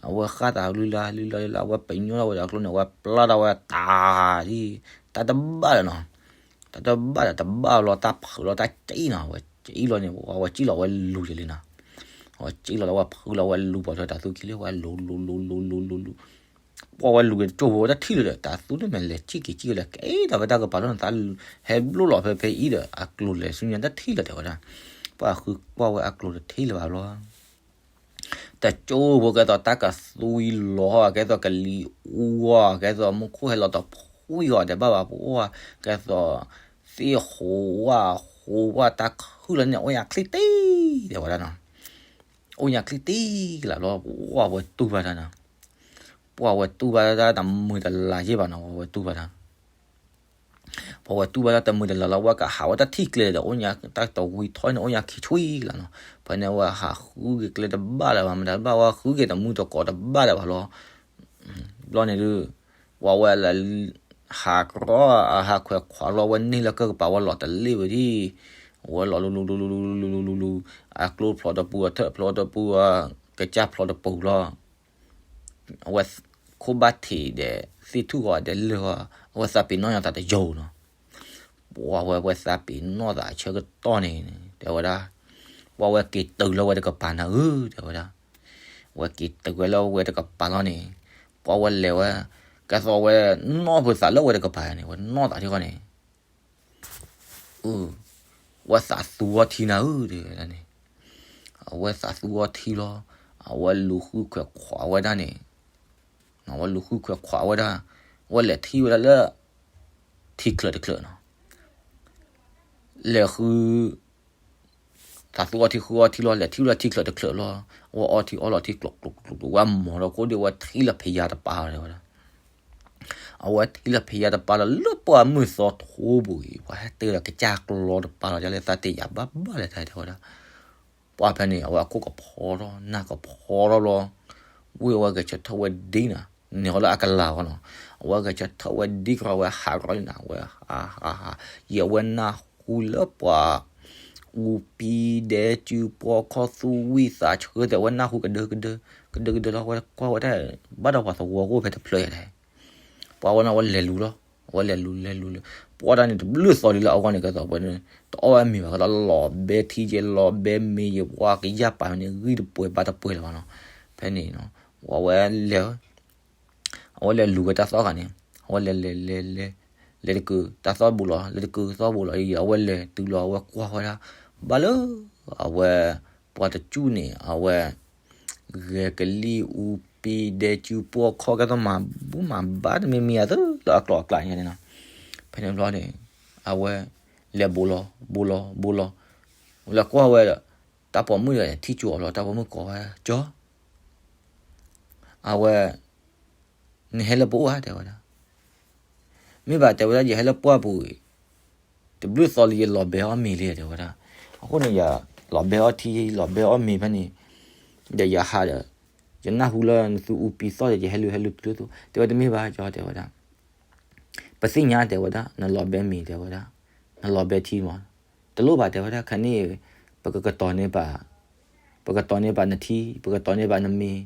အဝဲဃၣ်သးလုၢ်လၢ်လုၢ်လၢ်လုၢ်လၢ် အဝဲပညိၣ်ထီၣ်ဝဲဒီးအကျိန့ၣ် ဝဲပျၢ်ထီၣ်ဝဲတၢ်ဒ်, တၢ်တဘၣ်လၢၤနီၤ, တၢ်တဘၣ်ဒီးတဘၣ်လီၤ တၢ်ဖုးလီၤတၢ်ကံၣ်နီၤ, ဝဲကံၣ်လီၤန့ၣ် ဝဲကံၣ်လီၤဝဲလူၤယၤလံနီၤ, ဝဲကံၣ်လီၤလၢဝဲဖုးလီၤဝဲလူၤပှၤဒီးတၢ်သူခံလံ ဝဲလူၤလူၤလူၤလူၤလူၤလူၤ ပှၢ်ဝဲလူၤက့ၤတကၠိဖိ တၢ်ထံၣ်လၢၤဒီး တၢ်သူန့ၣ်မ့ၢ်လဲၤစံၣ်က့ၤစံၣ်က့ၤလၢၤ ကဲတၢ်ဖဲတၢ်ကပၤလီၤန့ၣ် သးဟဲဘျိလီၤဖဲဖဲအံၤဒီး အကျိၤလဲၤဆူညါတၢ်ထံၣ်လၢၤတဲဝဲဒၣ်, ပှၢ်ဃုကွၢ်ဝဲအကျိၤတထံၣ်လၢၤဘၣ်ဘျီ, တကၠိဖိကဲသိးတၢ်ကသွံလီၤ ကဲသိးကလံၤအူဂီၢ် ကဲသိးမူခိၣ်ဟဲလီၤတဖှံဂီၤတဲဘၣ်ဘၣ်ပှၢ်, ကဲသိး သ့ၣ်ဃိးဝၣ်ဃိးဝၣ်တၢ်ခုၣ်လီၤန့ၣ် အိၣ်ညါချံတံၢ်တဲဝဲဒၣ်နီၤ, အိၣ်ညါချံတံၢ်ကလးဘျီ ပှၢ်ဝဲတူၢ်ဘၣ်တၢ်နီၤ, ပှၢ်ဝဲတူၢ်ဘၣ်တၢ်တမုာ်တလၤယ့ၢ်ဘၣ်နီၤ ပှၢ်ဝဲတူၢ်ဘၣ်တၢ် ပှၢ်ဝဲတူၢ်ဘၣ်တၢ်တမုာ်တလၤလီၤ ဝဲကဟးဝဲတၢ်ထံၣ်ကျဲဒီး အိၣ်ညါတၢ်တဝံထီၣ်န့ၣ် အိၣ်ညါခံဆွံကလးနီၤ, ဖဲန့ၣ်ဝဲဟးဃုက့ၤကျဲတဘၣ်လၢၤဘၣ်မတၤဘၣ် ဝဲဃုက့ၤတမုာ်တကိးတဘၣ်လၢၤဘၣ်လီၤ, ဘျီန့ၣ်ဒုး ပှၢ်ဝဲလၢ ဟးကရီ ဟးခွဲးခွးလီၤ ဝဲန့ၢ်လၢကၢၢ်ကပၤဝဲလီၤတလ့ၣ်ဝဲဒၣ်, ဝဲလီၤလူၤလူၤလူၤလူၤလူၤလူၤလူၤလူၤလူၤ, အကျိဖျိတပူၤ အထၢၣ်ဖျိတပူၤ အကစၢ်ဖျိတပူၤလီၤ, အဝဲခိၣ်ဘၣ်ထံးဒီး သ့ၣ်ထူၣ်ဂီၤဒီးလၢာ်ဂီၤ အဝဲသးပ့ၤနီၣ်ညါသးတယိာ်နီၤ, ပှၢ်ဝဲဝဲသးပ့ၤနီၣ်သးအဆၢကတီၢ်န့ၣ် တဲဝဲဒၣ်, ပှၢ်ဝဲက့ၤတုၤလၢဝဲတကပၤနၤဧၢ တဲဝဲဒၣ်, ဝဲက့ၤတုၤဝဲလၢဝဲတကပၤလီၤန့ၣ်, ပှၢ်ဝဲလဲၤဝဲ, ကဲသိးဝဲနီၢ်ဖုးသးလၢဝဲတကပၤန့ၣ် ဝဲနီၢ်သးထံဃီန့ၣ် ဝဲသးသူအီထံနၤဧၢ တဲဝဲဒၣ်န့ၣ်, အဝဲသးသူအီထံလီၤ, အဝဲလူၤဃုခွဲးခွးဝဲဒၣ်န့ၣ်, အဝဲလူၤဃုခွဲးခွးဝဲဒၣ်, အဝဲလဲၤထံၣ်ဝဲဒၣ်လၢ ထံချၢးတချၢးနီၤ, လဲၤဃု သးသူအီထံဃုအီထံလီၤ လဲၤထံၣ်ဝဲဒၣ်ထံချၢးတချၢးလီၤ, အဝဲအီထံအီလီၤထံကျိးကျိးကျိးကျိး ဝဲမိၢ်ဒီးကိးဒံး အဝဲထံၣ်လၢဖယါတပၤလီၤ တဲဝဲဒၣ် အဝဲထံၣ်လၢဖယါတပၤလီၤ လၢပှၢ်မုၢ်သီထိပူၤအံၤ ပှၤဟဲတဲဒီးကစၢ်ကျီတပၤလီၤ ဒ်လၢသးတယာ်ဘၣ်ဘၣ်လဲၣ်တၢ်တဲဝဲဒၣ်, ပှၢ်ဖဲန့ၣ် အဝဲအခိၣ်ကဖီထီၣ် နၢ်ကဖီထီၣ်လီၤ, ဝံၤအဝဲဂဲၤဆၢထၢၣ်ဝဲဒ်နီၤ, န့ၢ်အီၤလၢအကလၤအဂီၢ်နီၤ, အဝဲဂဲၤဆၢထၢၣ်ဝဲဒ်ကရီ ဝဲဟးကရီလံနီၤ, ဝဲဟးဟးဟး ယဝဲနၢ်ဟူလၢပှၤ အူပံဒဲစုပှီၢ်ခီၣ်သူဝံၣ်သးဆှၢသဲး အဝဲနၢ်ဟူကဒၢကဒၢ ကဒၢကဒၢလီၤ ဝဲကွၢ်ဝဲဒၣ် ဘၣ်ဒီးပှၤသဝီကအိၣ်ဖဲတဖျၢၣ်ယါဒၣ် ပှၤဝဲန့ၣ် အဝဲလဲၤလူၤလီၤ, အဝဲလဲၤလူၤလဲၤလူၤလၢ ပှၢ်တၢ်န့ၣ် တဘျုးသီဒ်လၢအဂီၢ်န့ၣ် ကဲသိးဝဲန့ၣ် တအီၣ်ဝဲမ့ၤဘၣ် ကဲသိးလီၤဘဲထံက့ လီၤဘဲမ့ၤယံၤ ပှၢ်ကယၢ်ပာ်န့ၣ် ဂံၢ်တပှဲၤဘါတပှဲၤလၢၤဘၣ်နီၤ, ဖဲန့ၣ် အဝဲလဲၤ အဝဲလဲၤလူၤဝဲတၢ်သီၣ်ဂၤန့ၣ် အဝဲလဲၤလဲၤလဲၤလဲၤ လဲၤတကုာ်တၢ်သီၣ်ဘူးလီၤ လဲၤတကုာ်သီၣ်ဘူးလီၤ အဝဲလဲၤတုၤလီၤ အဝဲကွၢ်ဝဲဒၣ် ဘၣ်လၢ အဝဲ ပှၤတကၠူၣ်န့ၣ် အဝဲ ဂဲၤကလံၢ်အူပံဒဲစုပှီၢ်ခီၣ် ကဲသိးမၤဘူၣ်မၤဘါတမံၤမံၤအသးလၢအကျိၤအကျဲညါန့ၣ်နီၤ, ဖဲန့ၣ်ဘျီန့ၣ် အဝဲ လဲၤဘူးလီၤ ဘူးလီၤ ဘူးလီၤ လဲၤကွၢ်ဝဲဒီး တၢ်ပိာ်မုၣ်ဒီးထံၣ်ကၠိအီၤလီၤ တၢ်ပိာ်မုၣ်ကိးဝဲ ကၠီ အဝဲ နဟဲလၢပအိၣ်ဧါ တဲဝဲဒၣ်, မ့ၢ်ဘၣ်တဲဝဲဒၣ် ယဟဲလၢပှၢ်ပူၤအံၤ တဘျုးသီလံ ယလီၤဘဲအီၣ်မ့ၤလံ တဲဝဲဒၣ်, အဃိန့ၣ် ယလီၤဘဲအီၣ်ထံ လီၤဘဲအီၣ်မ့ၤဖဲန့ၣ် ဒီးယဟးဒီး ယနၢ်ဟူလၢနသူအူပံသီၣ်ဒီး ယဟဲလူၤဟဲလူၤတုၤလၢသူ တဲဝဲတမ့ၢ်ဘၣ် ကၠီ တဲဝဲဒၣ် ပသ့ၣ်ညါ တဲဝဲဒၣ် နလီၤဘဲမ့ၤ တဲဝဲဒၣ် နလီၤဘဲထံမး တလိၣ်ဘၣ် တဲဝဲဒၣ် ခဲန့ၣ် ပကကတီၤန့ၢ်ဘၣ် ပကတီၤန့ၢ်ဘၣ်နထံ ပကတီၤန့ၢ်ဘၣ်နမ့ၤ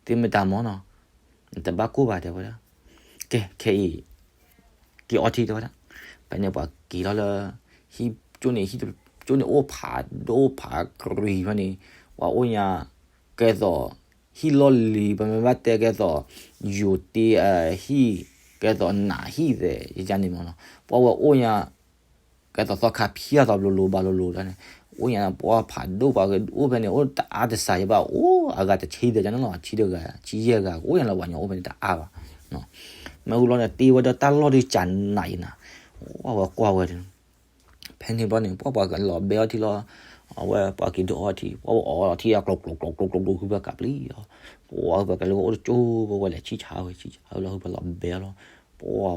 သ့ၣ်မတၤမးနီၤ နတဘၣ်ကိၢ်ဘၣ် တဲဝဲဒၣ်, ကဲ ခဲအံၤ က့ၤအီထံ တဲဝဲဒၣ်, ဖဲန့ၣ်ပှၤက့ၤထီၣ်လၢ ဟံၣ်ကၠိန့ၣ် ဟံၣ်ကၠိန့ၣ်အိၣ်ဖးဒိၣ်ဖးကရံၤဖဲန့ၣ် ပှၤအိၣ်ညါ ကဲသိး ဟံၣ်လီၢ်လံၤ ပမ့ၢ်ဘၣ်တဲကဲသိး ယိၤတ့အဟံၣ် ကဲသိးနးဟံၣ်သဲး ယန့ၣ်မးနီၤ ပှၤဝဲအိၣ်ညါ ကဲသိးသီခါဖၠၣ်သီဘျိလိၤဘၣ်လိၤလိၤဒၣ်န့ၣ် အိၣ်ညါပှၤဖးဒိၣ်ပှၤအိၣ်ဖဲန့ၣ် အိၣ်တအါတစှၤယဘၣ် အိၣ်အဂၤတဆံဒီး ကန့ၣ်လီၤ ဆံတဂၤ ဆံယဲၢ်ဂၤ အိၣ်ညါလီၤ ပှၤညီအိၣ်ဖဲန့ၣ်တအါဘၣ် မ့ၢ်ဟူလီၤန့ၣ် တ့ဝဲဒီးတၢ်လီၢ်ဒုးကနးအံၤနၤ ဝဲကွၢ်ဝဲ ဖဲန့ၣ်ဘျီန့ၣ် ပှၤပှၤကလီၤဘဲအီထံလီၤ, အဝဲပှၤက့ၤဒုးအီထံ ပှၤအိၣ်အီထံအကျိၤကျိၤကျိၤကျိၤကျိၤကျိၤ ဟုဖၢကးပျံၤလီၤ. ပှၤဟုဖၢကးလၢကအိၣ်တကၠိဖိ ဝဲလဲၤဆံၣ်ဆါဝဲ ဆံၣ်ဆါဝဲလီၤ ဟုဖၢလီၤဘဲလီၤ. ပှၤ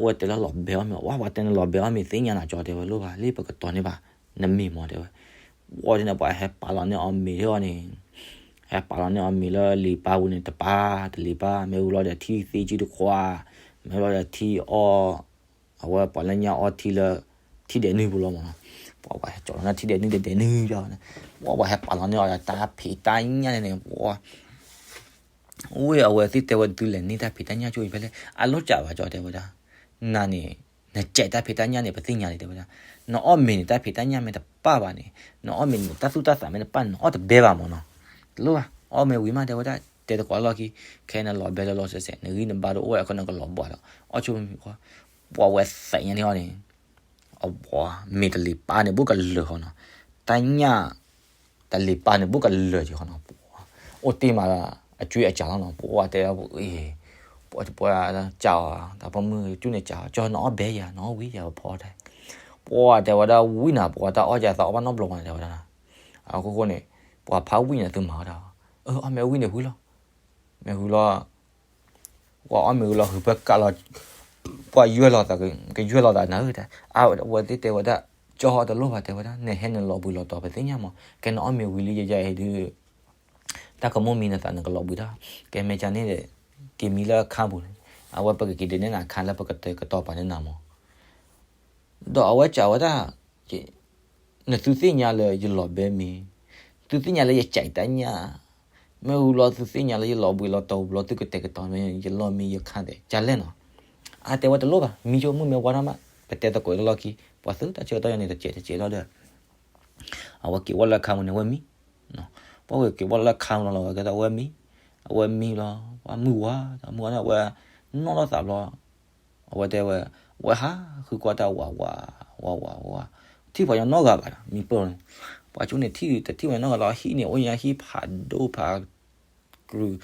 ဝဲတဲလၢလီၤဘဲအီၣ်မ့ၤ ဝဲပှၤတဲနလီၤဘဲအီၣ်မ့ၤသ့ၣ်ညါနၤကၠီတဲဝဲ လိၣ်ဘၣ်လၢပကတီၤန့ၢ်ဘၣ် နမ့ၤမးတဲဝဲ. ပှၤန့ၣ် ပှၤဟဲပာ်လီၤန့ၢ်အီၤမ့ၤထီၣ်န့ၣ် ဟဲပာ်လီၤန့ၢ်အီၤမ့ၤလၢလံာ်ပၢ်ပူၤန့ၣ် တပၢ်တလံာ်ပၢ် မ့ၢ်ဝံၤလီၤဒီးထံသ့ကၠုတခွး မ့ၢ်ဝံၤလီၤဒီးထံအီ အဝဲပှၤလၢညါအီထံလၢ ထံဒဲးနုၢ်ပူၤလီၤမးနီၤ. ပှၤပှၤဟဲကၠီလီၤန့ၢ် ထံဒဲးနုၢ်တဒဲးနုၢ်ယီၤန့ၣ် ပှၤပှၤဟဲပာ်လီၤန့ၢ်အီၤဒီးတၢ်ဖံးတၢ်ညၣ်န့ၣ်န့ၣ် ပှၤ ဝ့ၢ်အဝဲသ့ၣ်တဲဝဲ သုလဲၤန့ၢ်တၢ်ဖံးတၢ်ညၣ်ကၠိအံၤဖဲလဲၣ် အလီၢ်ကးဘၣ်ကၠီတဲဝဲဒၣ် နၤန့ၣ် နကဲးတၢ်ဖံးတၢ်ညၣ်န့ၣ် ပသ့ၣ်ညါလံတဲဝဲဒၣ်. နအီၣ်မ့ၤန့ၣ် တၢ်ဖံးတၢ်ညၣ်မ့ၢ်တပၣ်ဘၣ်န့ၣ် နအီၣ်မ့ၤန့ၣ် တၢ်သူၣ်တၢ်သးမ့ၢ်တပၣ်န့ၣ် နအီၣ်တဘဲဘၣ်မးနီၤ. တလိၣ်ဘၣ် အီၣ်မ့ၤဝံၤမးတဲဝဲဒၣ် တဲသကိးလီၢ်ခံ ခဲအံၤနလီၤဘဲလၢလီၤစဲးစဲး နဂံၢ်နဘါတအိၣ်ဝဲအဃိ နကလီၤဘှါဒီး အီၣ်ဆိမ့ၤဃီ ပှၤဝဲသးညါန့ၣ်အီၤန့ၣ် အဝဲမ့ၤတလံာ်ပၢ်န့ၣ် ဘူးကလၢာ်ဃီနီၤ. တၢ်ညၣ် တလံာ်ပၢ်န့ၣ် ဘူးကလၢာ်က့ၤဃီနီၤ. အိၣ်တ့ၢ်မး အကၠွ့အစးလီၤနီၤ. ပှၤတဲ ပှၤ ပှၤ ကးအီၤ တၢ်ပိာ်မုၣ်ကၠူၣ်န့ၣ်ကးအီၤ ကၠီနအီၣ်ဘဲယၤ နအီၣ်ဝံၤယၤဖီတၢ်. ပှၤတဲဝဲဒၣ်ဝံၤနၤ ပှၤတၢ်အီၣ်ယၤသးအီၣ်ဘၣ်နီတဘျီမးတဲဝဲဒၣ်. အခိၣ်ဃိန့ၣ် ပှၤဖးဝံၤန့ၣ်သုမၤဝဲဒၣ် အၢ အီၣ်မ့ၤဝံၤန့ၣ်ဝံၤလီၤ မ့ၢ်ဝံၤလီၤ ပှၤအီၣ်မ့ၤဝံၤလီၤ ဟုးဖၢကးလီၤ ပှၤယွဲၢ်လီၤသး ကယွဲၢ်လီၤသးနၤဧၢ တဲ အဝဲသ့ၣ်တဲဝဲဒၣ် ကၠီဟီတလိၣ်ဘၣ်တဲဝဲဒၣ် နဟဲနလီၤဘှံးလီၤတီၤပသ့ၣ်ညါမး ကဲနအီၣ်မ့ၤဝံၤလံယဲယဲအံၤဒုး တၢ်ကမိၣ်မံနသးနကလီၤဘှံးတၢ် ကဲမဲာ်ကၠၢန့ၣ်ဒီး က့ၤမံလၢအခါပူၤန့ၣ် အဝဲပကက့ၤဒုးနဲၣ်နၤအခါလၢပကတဲာ်ကတီၤပာ်န့ၢ်နၤမး ဒီးအဝဲကးဝဲဒၣ် နသုသ့ၣ်ညါလၢယလီၤဘဲမ့ၤ, သုသ့ၣ်ညါလၢယကဲးတၢ်ညၣ်, မ့ၢ်ဝံၤလီၤသုသ့ၣ်ညါလၢယလီၤဘှံးလီၤတီၤဘျီ သုကတဲာ်ကတီၤမ့ၢ်ယလီၢ်မံယခါဒဲး ကလဲၣ်နီၤ. အတဲဝဲတလိၣ်ဘၣ် မံဆိမုၣ်မ့ၢ်ဝါထီၣ်မး ပတဲသကိးတလီၢ်ခံ ပှၤသုတၢ်ဆၢကတီၢ်ယၤန့ၣ် တစဲးတစဲးလီၤဒီး အဝဲက့ၤဝဲလၢခါမုၢ်န့ၣ် အဝဲမံ, ပှၤဝဲက့ၤဝဲလၢခါမုၢ်လီၤလီၤ ကဲသိးအဝဲမံ, အဝဲမံလီၤ ပှၤမုၢ်ဝါ တၢ်မုၢ်ဝါန့ၣ် အဝဲနီၣ်ထီၣ်သးဘျီ အဝဲတဲဝဲ, ဝဲဟးဃုကွၢ်တၢ်ဝးဝး, ဝးဝးဝး, ထံၣ်ပှၤညီနီၢ်ဂၤဘၣ်ဒီး မံပၢၢ်န့ၣ်, ပှၤကၠိန့ၣ်ထံၣ်တထံၣ်ဝဲနီၢ်ဂၤလီၤ ဟံၣ်န့ၣ် အိၣ်ညါဟံၣ်ဖးဒိၣ်ဖးကြုာ်,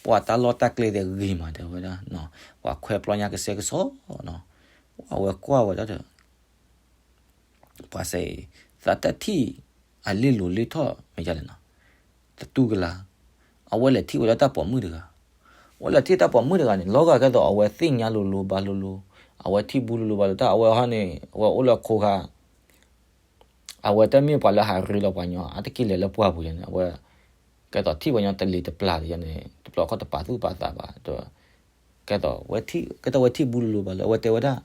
ပှၤတၢ်လီၢ်တၢ်ကျဲသ့ၣ်ဂ့ၤမးတဲဝဲဒၣ်, ပှၤခွဲးပျီညါကစဲကစီနီၤ, အဝဲကွၢ်ဝဲဒၣ်ဒီး ပှၤစဲအံၤ သးတၢ်ထံၣ်အလ့ၣ်လိၤလ့ၣ်ထီၣ်မ့ၢ်ယလဲၣ်နီၤ, သတူၢ်ကလာ်, အဝဲလဲၤထံၣ်ဝဲလၢတၢ်ပိာ်မုၣ်တဂၤ, အဝဲလဲၤထံၣ်တၢ်ပိာ်မုၣ်တဂၤန့ၣ် လီၤဂာ်ကဲသိးအဝဲသ့ၣ်ညါလိၤလိၤဘၣ်လိၤလိၤ, အဝဲထံၣ်ဘူးလိၤလိၤဘၣ်လိၤတၢ် အဝဲဟီန့ၣ် အဝဲအိၣ်လၢခိခါ အဝဲတမ့ၢ်ပှၤလၢဟးရ့လီၤပှၤညီ အတက့ၢ်လဲၤလၢပှၢ်ပူၤယဲန့ၣ် အဝဲ ကဲသိးထံၣ်ပှၤညီတလ့ၤတပျၢ်တယဲန့ၣ် တဘျီခီၣ်တပာ်သူၣ်ပာ်သးဘၣ်, ကဲသိး ကဲသိးဝဲထံၣ်ဘူးလိၤလိၤဘၣ်လၢ အဝဲတဲဝဲဒၣ်,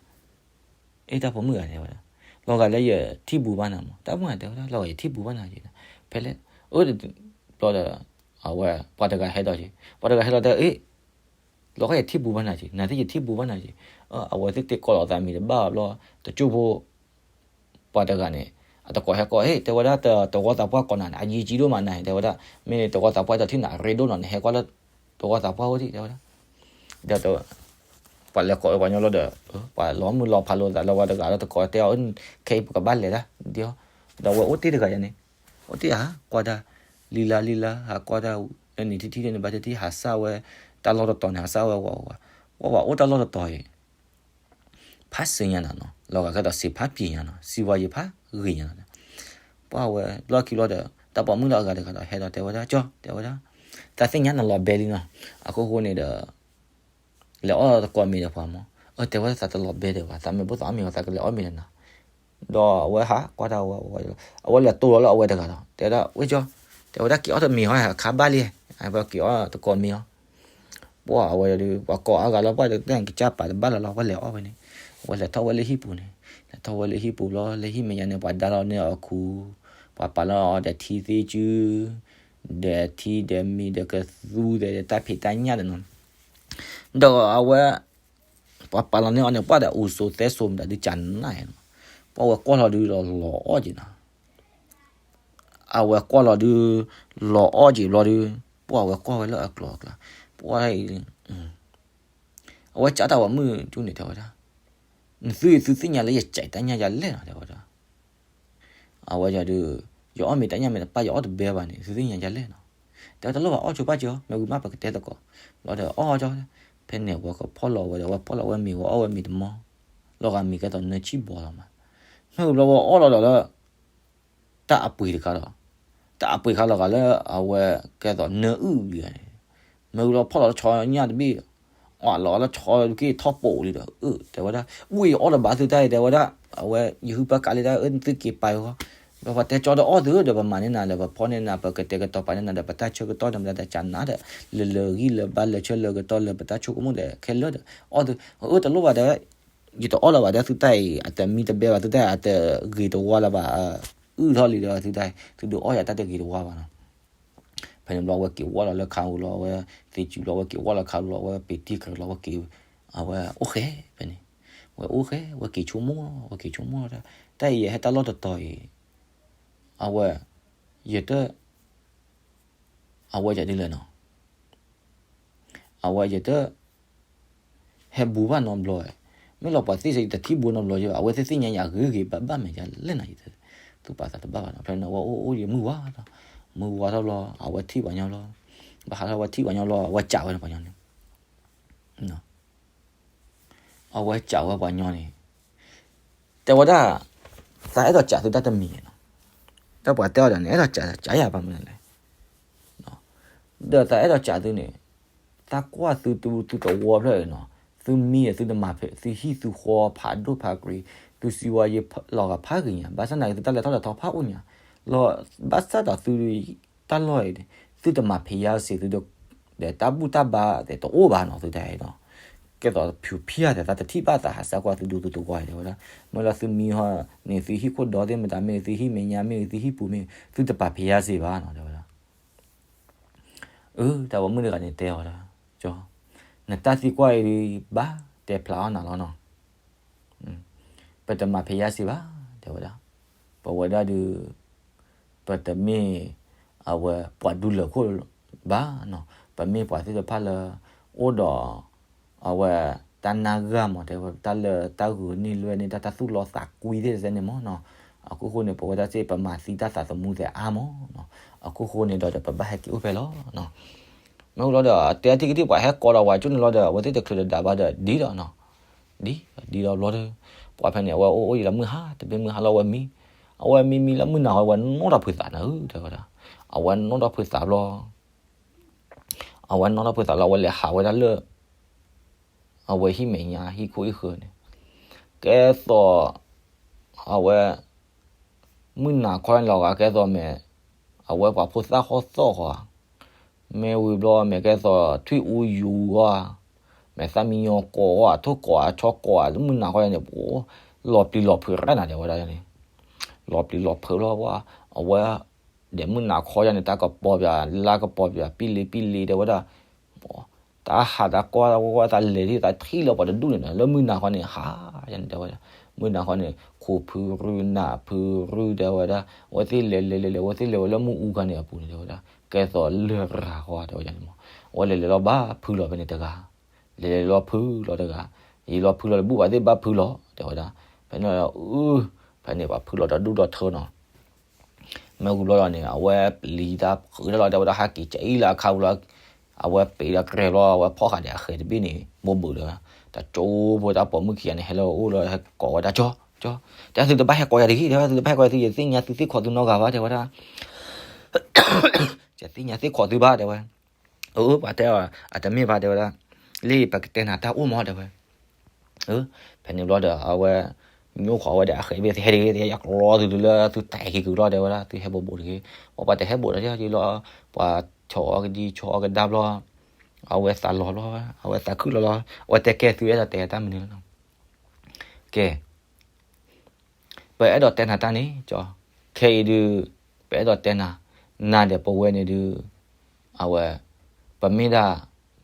အ့ တၢ်ပိာ်မုၣ်ဂၤန့ၣ်ဝဲဒၣ်, လီၤဂာ်လၢယထံၣ်ဘူးဘၣ်နၤမး, တၢ်ပိာ်မုၣ်ဂၤတဲဝဲဒၣ် လီၤဂာ်ယထံၣ်ဘူးဘၣ်နၤက့ၤ, ဖဲလဲၣ်, အၢ ဘျီဒီး အဝဲ ပှၤတဂၤဟဲဒီးက့ၤ, ပှၤတဂၤဟဲလီၤတဲ အ့ လီၤဂာ်ယထံၣ်ဘူးဘၣ်နၤက့ၤ, နသ့ၣ်ယထံၣ်ဘူးဘၣ်နၤက့ၤ, အဝဲသ့ၣ်တ့ကိးလီၤသးမံၤတဘၣ်ဘျီ, တကၠိဖိ ပှၤတဂၤန့ၣ် အတကိးဟဲကိး ဟ့ၣ် တဲဝဲဒၣ် တဝီသးပှၢ်ကိးနၤန့ၣ် အယံၤကံဒိၣ်မးနၤ တဲဝဲဒၣ်, မ့ၢ်တဝီသးပှၢ်ဒီးထံၣ်နၤအရ့ဒိၣ်နီၤ နဟဲကွၢ်လၢတဝီသးပှၢ်အိၣ်ထံၣ် တဲဝဲဒၣ်, ဒီး ပှၤလဲၤကိးပှၤညီလီၤဒီး ပှၤလီၤမုၢ်လီၤဖးလိာ်သးလၢပှၤတဂၤလီၤ တကိးတဲအီၤ ခဲအံၤပကဘၣ်လဲၤတၢ် ဒ်အီၤ, ဒီးအဝဲအိၣ်တ့ၢ်တဂၤယၤန့ၣ်, အိၣ်တ့ၢ်ဧါ ကွၢ်တၢ် လံလါလံလါ ဟးကွၢ်တၢ် နနံၤထံထံန့ၣ် ဘၣ်တထံၣ် ဟးစၢ်ဝဲ တၢ်လီၢ်တတီၤန့ၣ် ဟးစၢ်ဝဲဝးဝး, ပှၤဝဲအိၣ်တၢ်လီၢ်တတီၤအံၤ ဖးစၢၤညါနီၤနီၤ, လီၤဂာ်ကဲသိးစံးဖးပျံၤညါနီၤ, စံးဝါယံၤဖးဂ့ၤညါနီၤ, ပှၤဝဲလီၢ်ခံလီၤဒီး တၢ်ပိာ်မုၣ်လၢအဂၤတဂၤဒီး ဟဲဒီးတဲဝဲဒၣ် ကၠီ တဲဝဲဒၣ်, တၢ်သ့ၣ်ညါနလီၤဘဲလံနီၤ, အခိၣ်ဃိန့ၣ်ဒီး လဲၤအီၣ်သကိးမ့ၤဒီးပှၤမး, အၢ တဲဝဲဒၣ်သးတလီၤဘဲဒီးဘၣ် သးမ့ၢ်ဘၣ်သးအီၣ်မ့ၤဝဲ သးကလဲၤအီၣ်မ့ၤဒီးနၤ, ဒီးအဝဲဟးကွၢ်တၢ်ဝဲ အဝဲလဲၤတိၢ်လီၤလၢအဝဲတဂၤဒီး တဲဝဲဒၣ် ဝဲကၠီ, တဲဝဲဒၣ်က့ၤအီၣ်တမ့ၤဟီ အခါဘၣ်လံ, အဝဲက့ၤအီၣ်သကိးမ့ၤအီၤ ပှၤအဝဲဒီး ပှၤကိးအါဂၤလီၤ ပှၤတကစၢ်ပာ်တဘၣ်လၢၤလီၤ ပှၤလဲၤအီၣ်ဝဲန့ၣ်, အဝဲလဲၤထီၣ်ဝဲလၢဟံၣ်ပူၤန့ၣ်, လဲၤထီၣ်ဝဲလၢဟံၣ်ပူၤလီၤ လၢဟံၣ်မဲာ်ညါန့ၣ် ပှၤဒါလီၤန့ၢ်အီၤခူ, ပှၤပာ်လီၤအီၤဒီးထံသ့ၣ်စု, ဒီးထံဒီးမ့ၤဒီးကသူဒီးတၢ်ဖံးတၢ်ညၣ်ဒီးနီၤ, ဒီးအဝဲ ပှၤပာ်လီၤန့ၢ်အီၤန့ၣ် ပှၤဒီးအူစိသဲစိမတၤဒုးကနၣ်နီၤ, ပှၤဝဲကွၢ်လီၤဒုးလီၤလီၤအီၣ်က့ၤနီၤ အဝဲကွၢ်လီၤဒုး လီၤအီၣ်က့ၤဘျီဒုး, ပှၤဝဲကွၢ်ဝဲလၢအကျိၤအကျဲ, ပှၤအံၤ, အဝဲကးတၢ်ပိာ်မုၣ်ကၠိန့ၣ်တဲဝဲဒၣ်, နသုသုသ့ၣ်ညါလၢယကဲးတၢ်ညၣ်ယၤလဲၣ်နီၤ တဲဝဲဒၣ်, အဝဲဒုး, ယအီၣ်မ့ၤတၢ်ညၣ်မ့ၢ်တပၣ်ယအီၣ်တဘဲဘၣ်န့ၣ် သုသ့ၣ်ညါယၤလဲၣ်နီၤ, တဲဝဲတလိၣ်ဘၣ်အီၣ်ဆိပာ်စၢၤအီၤ မ့ၢ်ဝံၤမးပကတဲသကိး, ဘျီဒီးအီၣ်ကၠီ, ဖဲန့ၣ်ဝဲကဖီၣ်လီၤဝဲဒီး ဝဲဖီၣ်လီၤဝဲမ့ၤဝဲအီၣ်ဝဲမ့ၤတမီၢ်, လီၤဂာ်မ့ၤကဲသိးနၢဆံၣ်ဘီလီၤမး, မ့ၢ်ဝံၤဘျီဝဲအီၣ်လီၤဒီးလၢ တၢ်အပှ့ၤတခါဒီး, တၢ်အပှ့ၤခါလီၤဂာ်လၢအဝဲကဲသိးနၢအုၣ်လံန့ၣ်, မ့ၢ်ဝံၤလီၤဖီၣ်လီၤဆီညၣ်တဘ့ၣ်, အီၣ်လီၤလၢဆီက့ၤထီၣ်ပိာ်လံဒီး အၢ တဲဝဲဒၣ်, ဝံၢ်အီၣ်တဘၣ်သုတၢ်အံၤ တဲဝဲဒၣ်, အဝဲယဟုပၢ်ကးလံတၢ်အၢ သုက့ၤပာ်ဃီ, ဒီးပှၤတဲကၠီဒီးအီၣ်သုဒီး ပမၤန့ၢ်နၤဒီး ပဖီၣ်န့ၢ်နၤ ပကတဲာ်ကတီၤပာ်န့ၢ်နၤဒီး ပတၢ်ဆၢကတီၢ်ဒီးမတၤတၢ်ကနးဒီး လၢလၢဂံၢ်လၢဘါလၢဆၢလၢကတီၢ်လၢပတၢ်ဆိကမိၣ်ဒီးခဲလၢာ်ဒီး အီၣ်သု, အၢ တလိၣ်ဘၣ်တဲဝဲ ယတအီၣ်လၢၤဘၣ်ဒီးသုတၢ်အံၤ အတမံတဘဲဘၣ် သုတၢ်အံၤ အတဂ့ၤတဝါလၢၤဘၣ်, အုၣ်ထီၣ်လံဒီးသုတၢ်အံၤ သုဒုးအီၣ်ယၤတၢ်တဂ့ၤတဝါဘၣ်နီၤ. ဖဲန့ၣ်ဘျီဝဲက့ၤဝီလီၤလၢခးဧိၤလီၤ အဝဲသ့ၣ်စုလီၤ ဝဲက့ၤဝီလီၤခးဧိၤလီၤ အဝဲပ့ၤတံၢ်ကြၢးလီၤ ဝဲက့ၤ, အဝဲအိၣ်ဃဲဖဲန့ၣ်, ဝဲအိၣ်ဃဲ ဝဲက့ၤဆိကမိၣ်လီၤ ဝဲက့ၤဆိကမိၣ်လီၤဒီး တၢ်အံၤယဟဲတၢ်လီၢ်တတီၤအံၤ, အဝဲ, ယတ အဝဲဒ်လဲၣ်နီၤ, အဝဲယတ ဟဲဘူးဘၣ်နီတဘျီ, မ့ၢ်လီၤပှၤသ့ၣ်စ့ၢ် ယတထံၣ်ဘူးနီတဘျီယဘၣ်, အဝဲသ့ၣ်သ့ၣ်ညါယၤဂ့ၤဂ့ၤဘၣ်ဘၣ်မဲာ်ညါလဲၣ်နၤ, ယတသူၣ်ပာ်သးတဘၣ်ဘၣ်နီၤ. ဖဲန့ၣ် အဝဲအိၣ်အိၣ်ယမုၢ်ဝါထီၣ်, မုၢ်ဝါထီၣ်ဘျီ အဝဲထံၣ်ပှၤညီဘျီ, ဘၣ်ဟးထီၣ်ဝဲထံၣ်ပှၤညီဘျီ အဝဲစံးဝဲန့ၣ်ပှၤညီန့ၣ် အဝဲစံးဝဲပှၤညီန့ၣ်, တဲဝဲဒၣ်, သးအဲၣ်ဒိးစံးသုတၢ်တမံၤနီၤ, တၢ်ပှၤတဲအီၤဒီးန့ၣ် အဲၣ်ဒိးစံး စံးယၤဘၣ်မနုၤလဲၣ်, ဒီးသးအဲၣ်ဒိးစံးသုန့ၣ်, သးကွၢ်သုတဝီဖျၢၣ်အံၤနီၤ, သုမံဒီးသုတမၤဖဲ သုဟံၣ်သုဃီဖးဒိၣ်ဖးကြ့, သုစံးဝါယလီၤဂာ်ဖးဂ့ၤညါ, ဘၣ်ဆၣ်သနာ်က့သုတၢ်လဲၤထီၣ်လဲၤထီဖးအိၣ်ညါ, လီၤ, ဘၣ်ဆၣ်ဒီးသု တၢ်လီၢ်အံၤန့ၣ် သုတမၤဖံးယါစ့ၤသု ဒီးတၢ်ဘူၣ်တၢ်ဘါသ့ၣ်တအိၣ်ဘၣ်နီၤ သုတၢ်အံၤဒီး, ကဲသိးဖုးဖံးယါသ့ၣ် သးတထံၣ်ဘၣ်သးဟးစၢ်ကွၢ်သုဒူသုတဝီအံၤ တဲဝဲဒၣ်, မ့ၢ်လၢသုမံဟီန့ၣ် သုဟံၣ်ခိၣ်ဒီသ့ၣ်မတၤမ့ၢ်ဂ့ၤ သုဟံၣ်မဲာ်ညါမ့ၢ်ဂ့ၤ သုဟံၣ်ပူၤမ့ၢ်ဂ့ၤ သုတပာ်ဖံးယါစ့ၤဘၣ်နီၤ တဲဝဲဒၣ်. အၢ တၢ်ဝဲမုၣ်တဂၤန့ၣ်တဲအီၤဒၣ်, ကၠီ, နတၢ်သံကွၢ်အံၤဒုးဘၣ်တဲဖျါအီၣ်နၤလီၤနီၤ, ပတမၤဖံးယါစ့ၤဘၣ် တဲဝဲဒၣ်, ပဝဲဒၣ်ဒုး ပတမ့ၢ် အဝဲပှၤဒူလၢာ်ခိၣ်ဘၣ်နီၤ, ပမ့ၢ်ပှၤသ့ၣ်တဖၣ်လၢ အိၣ်ဒီး အဝဲ တၢ်နါဂၤမး တဲဝဲ တၢ်လၢတၢ်ဂုာ်န့ၢ်လွဲၢ်န့ၢ်တၢ် တၢ်သူၣ်လီသးကွံသ့ၣ်တဖၣ်န့ၣ်မးနီၤ, အခိၣ်ဃိန့ၣ် ပဝဲဒၣ်စ့ၢ် ပမၤသံတၢ်သးသမူသ့ၣ်အါမးနီၤ, အခိၣ်ဃိန့ၣ်ဒီး ပဘၣ်ဟဲက့ၤအိၣ်ဖဲလီၤနီၤ. မ့ၢ်ဝံၤလီၤဒီး တဲထံၣ်ကထံၣ်ပှၤဟဲကိးဒီးပှၤကၠိန့ၣ်လီၤဒီး အဝဲသ့ၣ်တချုးတဒၣ်ဘၣ်ဒီး ဒ်ဒီးနီၤ, ဒ် ဒ်ဒီးဘျီဒီး ပှၤဖဲန့ၣ် အဝဲအိၣ်အိၣ်ယံၤလၢမုၢ်ဟါ တဘ့ၣ်မုၢ်ဟါလီၤ အဝဲမံ, အဝဲမံမံလၢမုၢ်နၤဃီ အဝဲနီၣ်ထီၣ်ဖုးသးနၤဧၢ တဲဝဲဒၣ်, အဝဲနီၣ်ထီၣ်ဖုးသးဘျီ အဝဲနီၣ်ထီၣ်ဖုးသးလီၤ အဝဲလဲၤဟးဝဲဒၣ်လၢ အဝဲဟံၣ်မဲာ်ညါဟံၣ်ခိၣ်ဟံၣ်ဃၢၤန့ၣ်, ကဲသိး အဝဲ မုၢ်နၤခီန့ၣ်လီၤဂာ် ကဲသိးမ့ၢ် အဝဲပှၤဖိသၣ်ဟီၣ်သီၣ်ဃီ, မ့ၢ်ဝံၤဘျီမ့ၢ်ကဲသိးထွံၣ်အူယူၤဃီ, မ့ၢ်သၣ်မံညီၤကိးဃီ ထိၣ်ကိးအဆီကိး မုၢ်နၤခီန့ၣ် လီၤပျံၤလီၤဖုးရၣ်နၤ တဲဝဲဒၣ်န့ၣ်, လီၤပျံၤလီၤဖုးလီၤ အဝဲ ဒီးမုၢ်နၤခီယါန့ၣ် တၢ်ကပီၤပၠး လါကပီၤပၠး ပံလ့ပံလ့ တဲဝဲဒၣ်, တၢ်ဟးတၢ်ကွၢ်တၢ်ဝဲတၢ်လဲၤဒ်တၢ်ထံၣ်လၢပှၤတဒူၣ်န့ၣ် လၢမုၢ်နၤခီန့ၣ် ဟးယါန့ၣ် တဲဝဲဒၣ်, မုၢ်နၤခီန့ၣ် ခိးဖုရူနးဖုရူ တဲဝဲဒၣ်, အဝဲသ့ၣ်လဲၤလဲၤလဲၤလဲၤ အဝဲသ့ၣ်လဲၤဝဲလၢမုၢ်အူခါန့ၣ်အပူၤန့ၣ် တဲဝဲဒၣ်, ကဲသိးလရာ်ဃီ တဲဝဲဒၣ်န့ၣ်မး, အဝဲလဲၤလဲၤလီၤဘၣ်ဖုလီၤဖဲန့ၣ်တဂၤ လဲၤလဲၤလီၤဖုလီၤတဂၤ, ယံာ်လီၤဖုလီၤတဘူၣ်ဘၣ်သ့ၣ်ဘၣ်ဖုလီၤ တဲဝဲဒၣ်, ဖဲန့ၣ် အ ဖဲန့ၣ်ပှၤဖုလီၤတဒူၣ်ဒီထၢနီၤ, မ့ၢ်ဝံၤဘျီလီၤန့ၣ် အဝဲပျံၤတၢ်ဃုာ်တၢ်လီၤ တဲဝဲဒၣ် ဟးက့ၤကအံၣ်လၢအခါဝံၤလီၤ, အဝဲပျံၤဒီးကြဲၤဘျီ အဝဲဖီၣ်ဃာ်ဒီးအဃဲၤတဘ့ၣ်န့ၣ် ဘိးဘုးဒီး တၢ်ကၠိဖိတၢ်ပိာ်မုၣ်ခံဂၤန့ၣ် ဟဲလၢအအိၣ်လီၤ ဟဲကိးဝဲဒၣ် ကၠီ, ကၠီ, တဲသုတဘၣ်ဟဲကိးယၤတဂ့ၤ တဲဝဲ သုတဘၣ်ဟဲကိးယၤတဂ့ၤ ယသ့ၣ်ညါသုသ့ၣ်ခိးသုနီတဂၤဘၣ် တဲဝဲဒၣ် ယသ့ၣ်ညါသ့ၣ်ခိးသုဘၣ် တဲဝဲ, အၢ ပှၤတဲအီၤ အတမ့ၢ်ဘၣ် တဲဝဲဒၣ်, လၢပကတဲနၤတၢ်အိၣ်မး တဲဝဲ, အၢ, ဖဲန့ၣ်ဘျီဒီး အဝဲ ညိၣ်ဃီဝဲဒီးအဃဲၤဘ့ၣ် သဟဲတဂ့ၤ သဟဲယကလီသုလၢသုတၢ်ဟဲက့ၤကလီ တဲဝဲဒၣ် သုဟဲဘိးဘိးတဂ့ၤ, ပှၤပှၤတဟဲဘိးဒီး ယလီၤ, ပှၤဆီၣ်အီၤကဒံ ဆီၣ်အီၤကဒါဘျီ, အဝဲသးလီၤဘျီ, အဝဲသးခုလီၤလီၤ, အဝဲတဲကဲသုအဲၣ်ဒိးတဲတၢ်မနုၤလီၤ ကဲ ပအဲၣ်ဒိးတဲနၤတၢ်န့ၣ် ကၠီ, ခဲအံၤဒုး ပအဲၣ်ဒိးတဲနၤ, နၤဒီးပဝဲန့ၣ်ဒုး အဝဲ ပမ့ၢ်ဒၣ်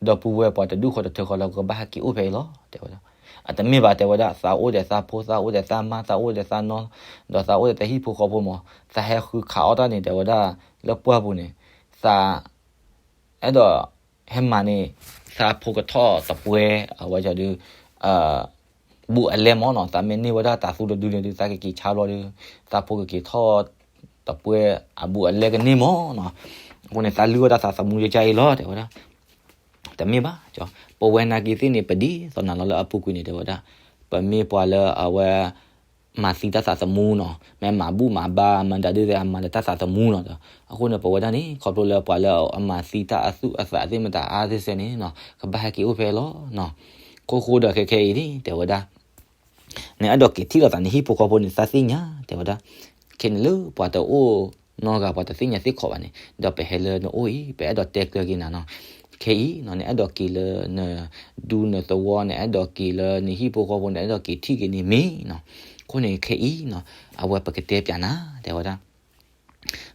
ဒီပုၢ်ဝဲၢ်ပှၤတဒူၣ်ဃီတထၢဃီလၢကဘၣ်ဟဲက့ၤအိၣ်ဖဲအံၤလီၤ တဲဝဲဒၣ်, အတမ့ၢ်ဘၣ် တဲဝဲဒၣ် သးအိၣ်ဒီးသးဖိ သးအိၣ်ဒီးသးမါ သးအိၣ်ဒီးသးနီၢ် ဒီးသးအိၣ်ဒီးတၢ်ဟံၣ်ဖိဃီဖိမး သးဟဲဃုခးအီၣ်တၢ်န့ၣ် တဲဝဲဒၣ် လၢပှၢ်ပူၤန့ၣ် သး အဲၣ်ဒိး ဟဲမၤန့ၢ် သးဖိကထီၣ်တပှဲ အဝဲဒုး ဘူးအလဲမးနီၤ, သးမ့ၢ်န့ၢ်ဝဲဒၣ်တၤသူတဒုန့ၣ်ဒုး သးကက့ၤဆါဘျီဒီး သးဖိကက့ၤထီၣ်တပှဲ အဘူးအလဲကန့ၢ်မးနီၤ, အဃိန့ၣ် သးလုၢ်ဝဲဒၣ်သးသမူယကအံၤလီၤ တဲဝဲဒၣ်, တမ့ၢ်ဘၣ်, ပဝဲနာ်က့ၤသ့ၣ်န့ၣ် ပဒ်သိးနၤလီၤလၢအပူၤကွံာ်န့ၣ် တဲဝဲဒၣ်, ပမ့ၢ်ပှၤလၢအဝဲ မၤသံတၢ်သးသမူနီၤ, မ့ၢ်မၤဘူၣ်မၤဘါ မၤဒၣ်ဒုးသ့ၣ် အမၤဒီးတၢ်သးသမူနီၤ. အဃိန့ၣ် ပဝဲဒၣ်န့ၣ် ခီဖျိလၢပှၤလၢအမၤသံတၢ်အသူၣ်အသးသ့ၣ်မတၤအါသ့ၣ်စဲန့ၣ်နီၤ ကဘၣ်ဟဲက့ၤအိၣ်ဖဲလီၤနီၤ. ခိၣ်ဃိဒီးခဲခဲအံၤန့ၣ် တဲဝဲဒၣ် နအဲၣ်ဒိးက့ၤထံၣ်လိာ်သးနဟံၣ်ဖိဃီဖိန့ၣ် သးသ့ၣ်ညါ တဲဝဲဒၣ်. ခဲန့ၣ်လၢပှၤတအိၣ်နီတဂၤ ပှၤတသ့ၣ်ညါသ့ၣ်ခီဘၣ်န့ၣ် ဒီးပဟဲလၢနအိၣ်အံၤ ပအဲၣ်ဒိးတဲကျၢၤက့ၤနၤနီၤ. ခဲအံၤနီၤ နအဲၣ်ဒိးက့ၤလၢနဒူနသဝီ နအဲၣ်ဒိးက့ၤလၢနဟံၣ်ဖိဃီဖိ နအဲၣ်ဒိးက့ၤထံၣ်က့ၤန့ၣ်မ့ၢ်နီၤ. အဃိန့ၣ်ခဲအံၤနီၤ အဝဲပကတဲပၠးနၤ တဲဝဲဒၣ်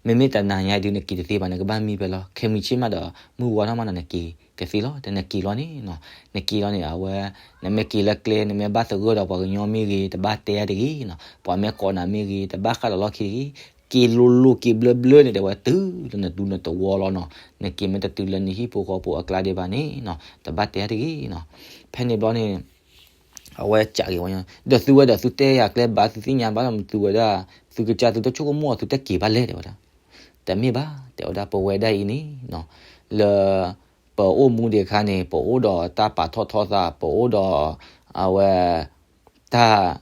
မ့မ့ၢ်တနၤညါဒုးနက့ၤတသ့ဘၣ် နကဘၣ်မံဖဲလီၤ. ခဲမုၢ်ဆ့ၣ်မးဒီး မုၢ်ဝါထီၣ်မးဒီးနက့ၤကသ့လီၤ. တဲနက့ၤလီၤန့ၣ်နီၤ, နက့ၤလီၤန့ၣ် အဝဲ နမ့ၢ်က့ၤလၢကျဲ နမ့ၢ်ဘၣ်သဂၢၢ်ဒီးပှၤကညီမ့ၢ်ဂ့ၤ တဘၣ်တဲတဂ့ၤနီၤ, ပှၤမ့ၢ်ကိးနၤမ့ၢ်ဂ့ၤ တဘၣ်ဃၣ်လီၤလီၢ်ခံတဂ့ၤ, က့ၤလိၤလိၤက့ၤဘျၢဘျၢန့ၣ် တဲဝဲတုၤလၢနဒူနသဝီလီၤနီၤ. နက့ၤမ့ၢ်တတုၤလၢနဟံၣ်ဖိဃီဖိအကျါဒံးဘၣ်န့ၣ်နီၤ တဘၣ်တဲတဂ့ၤနီၤ. ဖဲန့ၣ်ဘျီန့ၣ် အဝဲကးက့ၤဝဲ ဒီးသုဝဲဒီးသုတဲယၤကျဲဘၣ် သုသ့ၣ်ညါဘၣ်လီၤ မ့ၢ်သုဝဲဒၣ် သုကစၢ်သုတဆိကမိၣ်အီၤ သုတက့ၤဘၣ်လဲၣ် တဲဝဲဒၣ်. တမ့ၢ်ဘၣ် တဲဝဲဒၣ် ပဝဲဒၣ်အံၤန့ၣ်နီၤ လၢ ပအိၣ်မူဒံးအခါန့ၣ် ပအိၣ်ဒီးတၢ်ပာ်ထီၣ်ထီသး ပအိၣ်ဒီး အဝဲ တၢ်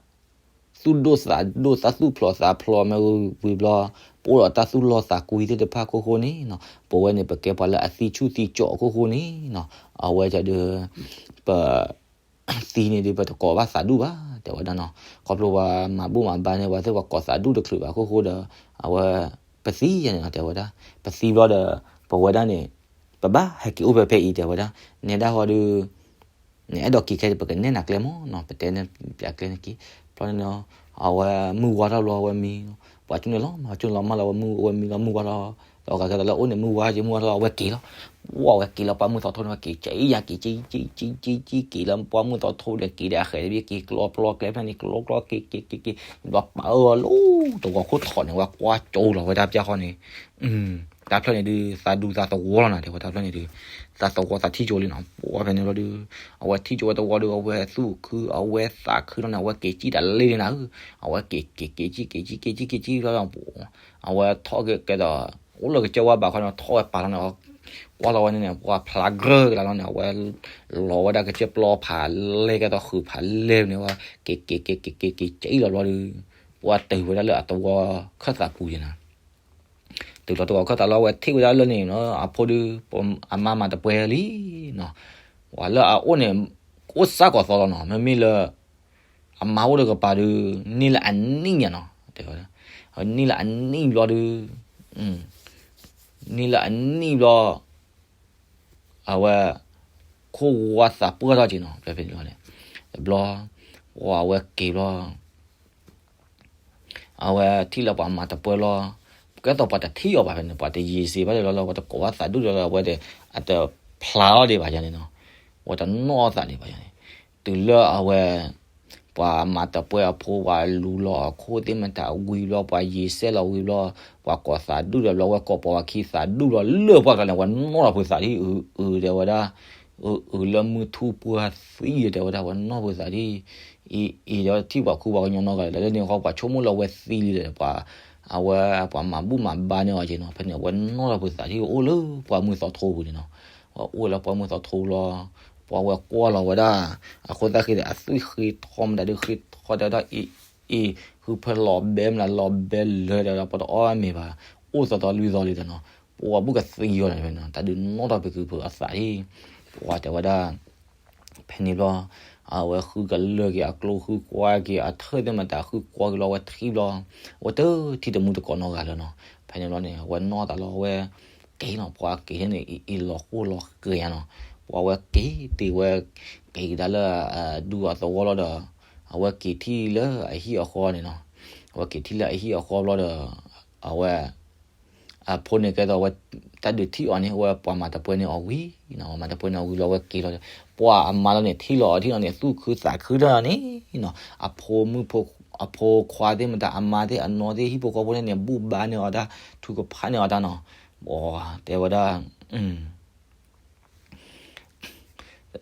သူၣ်ဒိၣ်သးဒိၣ် တၢ်သူၣ်ဖျိးသးဖျိးမ့ၢ်ဝံၤဘျီ ပအိၣ်ဒီးတၢ်သူၣ်လီသးကွံသ့ၣ်တဖၣ်အခိၣ်ဃိန့ၣ်နီၤ ပဝဲန့ၣ် ပကဲပှၤလၢအသံဆူၣ်သံကၠိးအခိၣ်ဃိန့ၣ်နီၤ အဝဲဒၣ်ဒီး ပ သံန့ၣ်ဒုး ပတကိးဘၣ်သးဒူၣ်ဘၣ် တဲဝဲဒၣ်နီၤ. ခီဖျိပှၤမၤဘူၣ်မၤဘါန့ၣ် ပှၤသ့ၣ်ပှၤကိးသးဒူၣ်တချုးဘၣ်အခိၣ်ဃိဒီး အဝဲ ပသံယၤန့ၣ်နီၤ တဲဝဲဒၣ်. ပသံဘျီဒီး ပဝဲဒၣ်န့ၣ် ပဘၣ်ဟဲက့ၤအိၣ်ဖဲဖဲအံၤ တဲဝဲဒၣ်. နဲဒၣ်ဟီဒုး နအဲၣ်ဒိးက့ၤခဲအံၤ ပကနဲၣ်နၤကျဲမ့ၢ်နီၤ ပတဲနၤကျဲန့ၣ်က့ၤ ဘျီန့ၣ်နီၤ အဝဲမုၢ်ဝါထီၣ်ဘျီ အဝဲမံနီၤ ပှၤကၠိန့ၣ်လီၤ ပှၤကၠိန့ၣ်လီၤမၢ်လီၤ အဝဲမုၢ် အဝဲမံလီၤ မုၢ်ဝါထီၣ် ဒီးဂၤကဲသိးလၢအအိၣ်န့ၣ် မုၢ်ဝါက့ၤ မုၢ်ဝါထီၣ် အဝဲက့ၤလီၤ. ပှၤဝဲက့ၤလီၤ ပှၢ်မုၢ်သီထိန့ၣ် ဝဲက့ၤကံယၤက့ၤကံကံကံကံက့ၤလၢ ပှၢ်မုၢ်သီထိဒီးက့ၤဒီးအဃဲၤတဘ့ၣ် က့ၤကျီပျီကျဲဖဲန့ၣ် ကျီကျီက့ၤက့ၤက့ၤက့ၤ ဘျီပာ်အၢလီၤ တဝီခိၣ်ထီးန့ၣ် ဝဲကွၢ်ကၠိလီၤဝဲဒၣ်ပျၢ်ဃီန့ၣ် တၢ်ဖျၢၣ်န့ၣ်ဒုး သးဒူသးသဝီလီၤနၤ တဲဝဲ တၢ်ဖျၢၣ်န့ၣ်ဒုး သးသဝီသးထံၣ်ကၠိလံနီၤ ပှၢ်ဖဲန့ၣ်ဘျီဒုး အဝဲထံၣ်ကၠိဝဲတဝီဒီး အဝဲသူၣ်ခု အဝဲသးခုလီၤန့ၣ် အဝဲက့ၤကံတၢ်လ့န့ၣ်နၤဧၢ အဝဲက့ၤက့ၤက့ၤကံကံကံကံကံကံကံလီၤ အဝဲထီၣ်ကဲသိး အိၣ်လၢကစၢၢ်ဝါဘးခီန့ၣ် ထီၣ်ဝဲပာ်လီၤန့ၣ် ကွၢ်လီၤဝဲန့ၣ်န့ၣ် ပှၤဖျါကြၢးကလါလီၤန့ၣ် အဝဲ လီၤဝဲဒၣ်ကစၢၢ်ပျီဖးလဲၢ် ကဲသိးဃုာ်ဖးလဲၢ်န့ၣ် ဝဲက့ၤက့ၤက့ၤက့ၤက့ၤကံလီၤဘျီဒုး ပှၢ်တုၤဝဲဒၣ်လၢအသဝီခၢၣ်သးပူၤန့ၣ်နၤ တုၤလီၤတဝီခၢၣ်သးလီၤ အဝဲထံၣ်ဝဲဒၣ်လၢန့ၣ်နီၤ အဖိဒုး အမါမၤတပွဲလံနီၤ ပှၤလၢအအိၣ်န့ၣ် အိၣ်စၢ်ကီးသီလီၤနီၤ မ့မ့ၢ်လၢ အမါအိၣ်တကပၤဒုး န့ၢ်လၢအနံၣ်ညါနီၤ တဲဝဲ န့ၢ်လၢအနံၣ်ဘျီဒုး န့ၢ်လၢအနံၣ်ဘျီ အဝဲ ခိၣ်ဝါသးပှၢ်ထီၣ်က့ၤနီၤ ဖဲဖဲန့ၣ်ဘျီန့ၣ် တဘျီ ပှၤအဝဲက့ၤဘျီ အဝဲထံၣ်လၢပှၤမၤတပွဲလီၤ ကဲသိးပှၤတထံၣ်အီၤဘၣ်ဖဲန့ၣ် ပှၤတယံာ်စ့ဘၣ်လၢလီၤလီၤ ပှၤတကိးဘၣ်သးဒူၣ်လီၤလီၤ အဝဲဒီး အတဖျါလီၤဒံးဘၣ်ယၤန့ၣ်နီၤ ပှၤတနီၣ်သးဒံးဘၣ်ယၤန့ၣ် တုၤလၢအဝဲ ပှၤမၤတပွဲအဖိ ပှၤလူလီၤအခိၣ်သ့ၣ်မတၤဝံၤဘျီ ပှၤယံာ်စဲလီၤဝံၤဘျီ ပှၤကိးသးဒူၣ်ဒီးဘျီ ဝဲကိးပှၤဝၤခံသးဒူၣ်ဘျီ လၢပှၢ်ကျါန့ၣ် ဝဲနီၣ်လီၤဖိသးဒ်အုးအုးတဲဝဲဒၣ် အုးအုးလၢမုၢ်ထူၣ်ပှၢ်သံတဲဝဲဒၣ် ဝဲနီၣ်ဖိသးဒ် အံၤအံၤဒီး ထံၣ်ပှၤခူပှၤကညီနီတဂၤလၢန့ၣ်ဃီ ပှၤဆိကမိၣ်လၢအဝဲသံလံဒီး ပှၤ အဝဲပှၤမၤဘူၣ်မၤဘါန့ၢ်အီၤက့ၤနီၤ ဖဲန့ၣ် အဝဲနီၣ်လီၤဖိသးဒ်အိၣ်လၢပှၢ်မုၢ်သီထိပူၤန့ၣ်နီၤ အဝဲအိၣ်လၢပှၢ်မုၢ်သီထိလီၤ ပှၤဝဲကွၢ်လီၤဝဲဒၣ် အဃိသတးဃ့ဒီး အသွံၣ်ဃ့ထီမတၤဒုးဃ့ထီတဲဝဲဒၣ် အံၤအံၤ ဃုဖၢလီၤဘဲမတၤလီၤဘဲလၢာ်ဒီး ပတအီၣ်မ့ၤဘၣ် အိၣ်သီသီလွံၢ်သီလံဒီးနီၤ ပှၤဘူၣ်ကသံအီၤန့ၣ်နီၤ တၢ်ဒုးနီၣ်ထီၣ်ဖုးကုဖုးအသးလံ ပှၤတဲဝဲဒၣ် ဖဲန့ၣ်ဘျီ အဝဲဃုကလၢာ်က့ၤအကျိ ဃုကွၢ်က့ၤအထၢၣ်သ့ၣ်မတၤ ဃုကွၢ်က့ၤလီၤ အဝဲထံၣ်ဘျီ အဝဲတထံၣ်တမူတကိးနီတဂၤလၢၤနီၤ ဖဲန့ၣ်ဘျီန့ၣ် အဝဲနီၣ်သးလီၤ အဝဲက့ၤနီၤ ပှၤက့ၤန့ၣ် အံၤလီၤဃိလီၤဃဲၤညါနီၤ ပှၤဝဲက့ၤတ့ၢ်ဝဲ က့ၤကဒါလၢ ဒူအသဝီလီၤဒီး အဝဲက့ၤထံၣ်လၢအဟံၣ်အဃီန့ၣ်နီၤ အဝဲက့ၤထံၣ်လၢအဟံၣ်အဃီဘျီဒီး အဝဲ အဖိန့ၣ်ကဲသိးဝဲ တၢ်ဒုးထံၣ်အီၤန့ၣ် အဝဲပှၤမၤတပွဲန့ၣ်အီၤဝံၤနီၤ ပှၤမၤတပွဲန့ၣ်အီၤဝံၤလီၤ အဝဲက့ၤလီၤ ပှၤအမါလီၤန့ၣ် ထံၣ်လီၤအီၤထံၣ်လီၤန့ၣ် သူၣ်ခုသးခုထီၣ်န့ၣ်နီၤ အဖိမုၣ်ဖိ အဖိခွါသ့ၣ်မတၤ အမါသ့ၣ်အနီၢ်သ့ၣ် ဟံၣ်ဖိဃီဖိန့ၣ်န့ၣ် ဘူၣ်ဘါန့ၢ်အီၤတၢ် ထုကဖၣ်န့ၢ်အီၤတၢ်နီၤ ပှၤတဲဝဲဒၣ်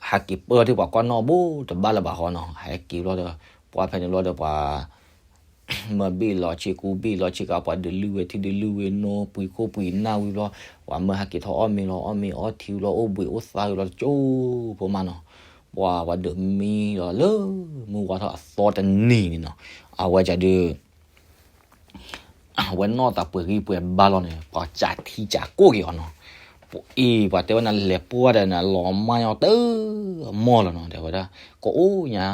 ဟဲက့ၤပၢၢ်ထံၣ်ပှၤကွၢ်နီၣ်ဘိတဘၣ်လၢၤဘၣ်ဃီနီၤ ဟဲက့ၤဘျီဒီး ပှၤဖဲန့ၣ်ဘျီဒီးပှၤ မၢဘ့ၣ်လီၤဆ့ကူဘ့ၣ်လီၤဆ့ကၤ ပှၤဒုးလုၢ်ဝဲထံဒုးလုၢ်ဝဲနိ ပှ့ၤခိၣ်ပှ့ၤနၢ်ဝံၤဘျီ ပှၤမၢဟဲက့ၤထီၣ်အီၣ်မ့ၤလီၤ အီၣ်မ့ၤအီထံဘျီ အိၣ်ဘှံးအိၣ်သါဝံၤဘျီ တကၠိဖိမးနီၤ ပှၤ ပှၤဒုးမံလီၤလၢ မုၢ်ဝါထီၣ်အသီတနံၤန့ၣ်နီၤ, အဝဲဒုး အဝဲနီၢ်သးပှဲၤဂံၢ်ပှဲၤဘါလီၤန့ၣ် ပှၤစးထံစးကိၢ်က့ၤအီၤနီၤ, ပအ့ၣ် ပှၤတဲဝဲနလဲၤပှၢ်ဒီးနလီၤမၢ်ညီတမီၢ်လီၤနီၤ တဲဝဲဒၣ်, ကအိၣ်ညါ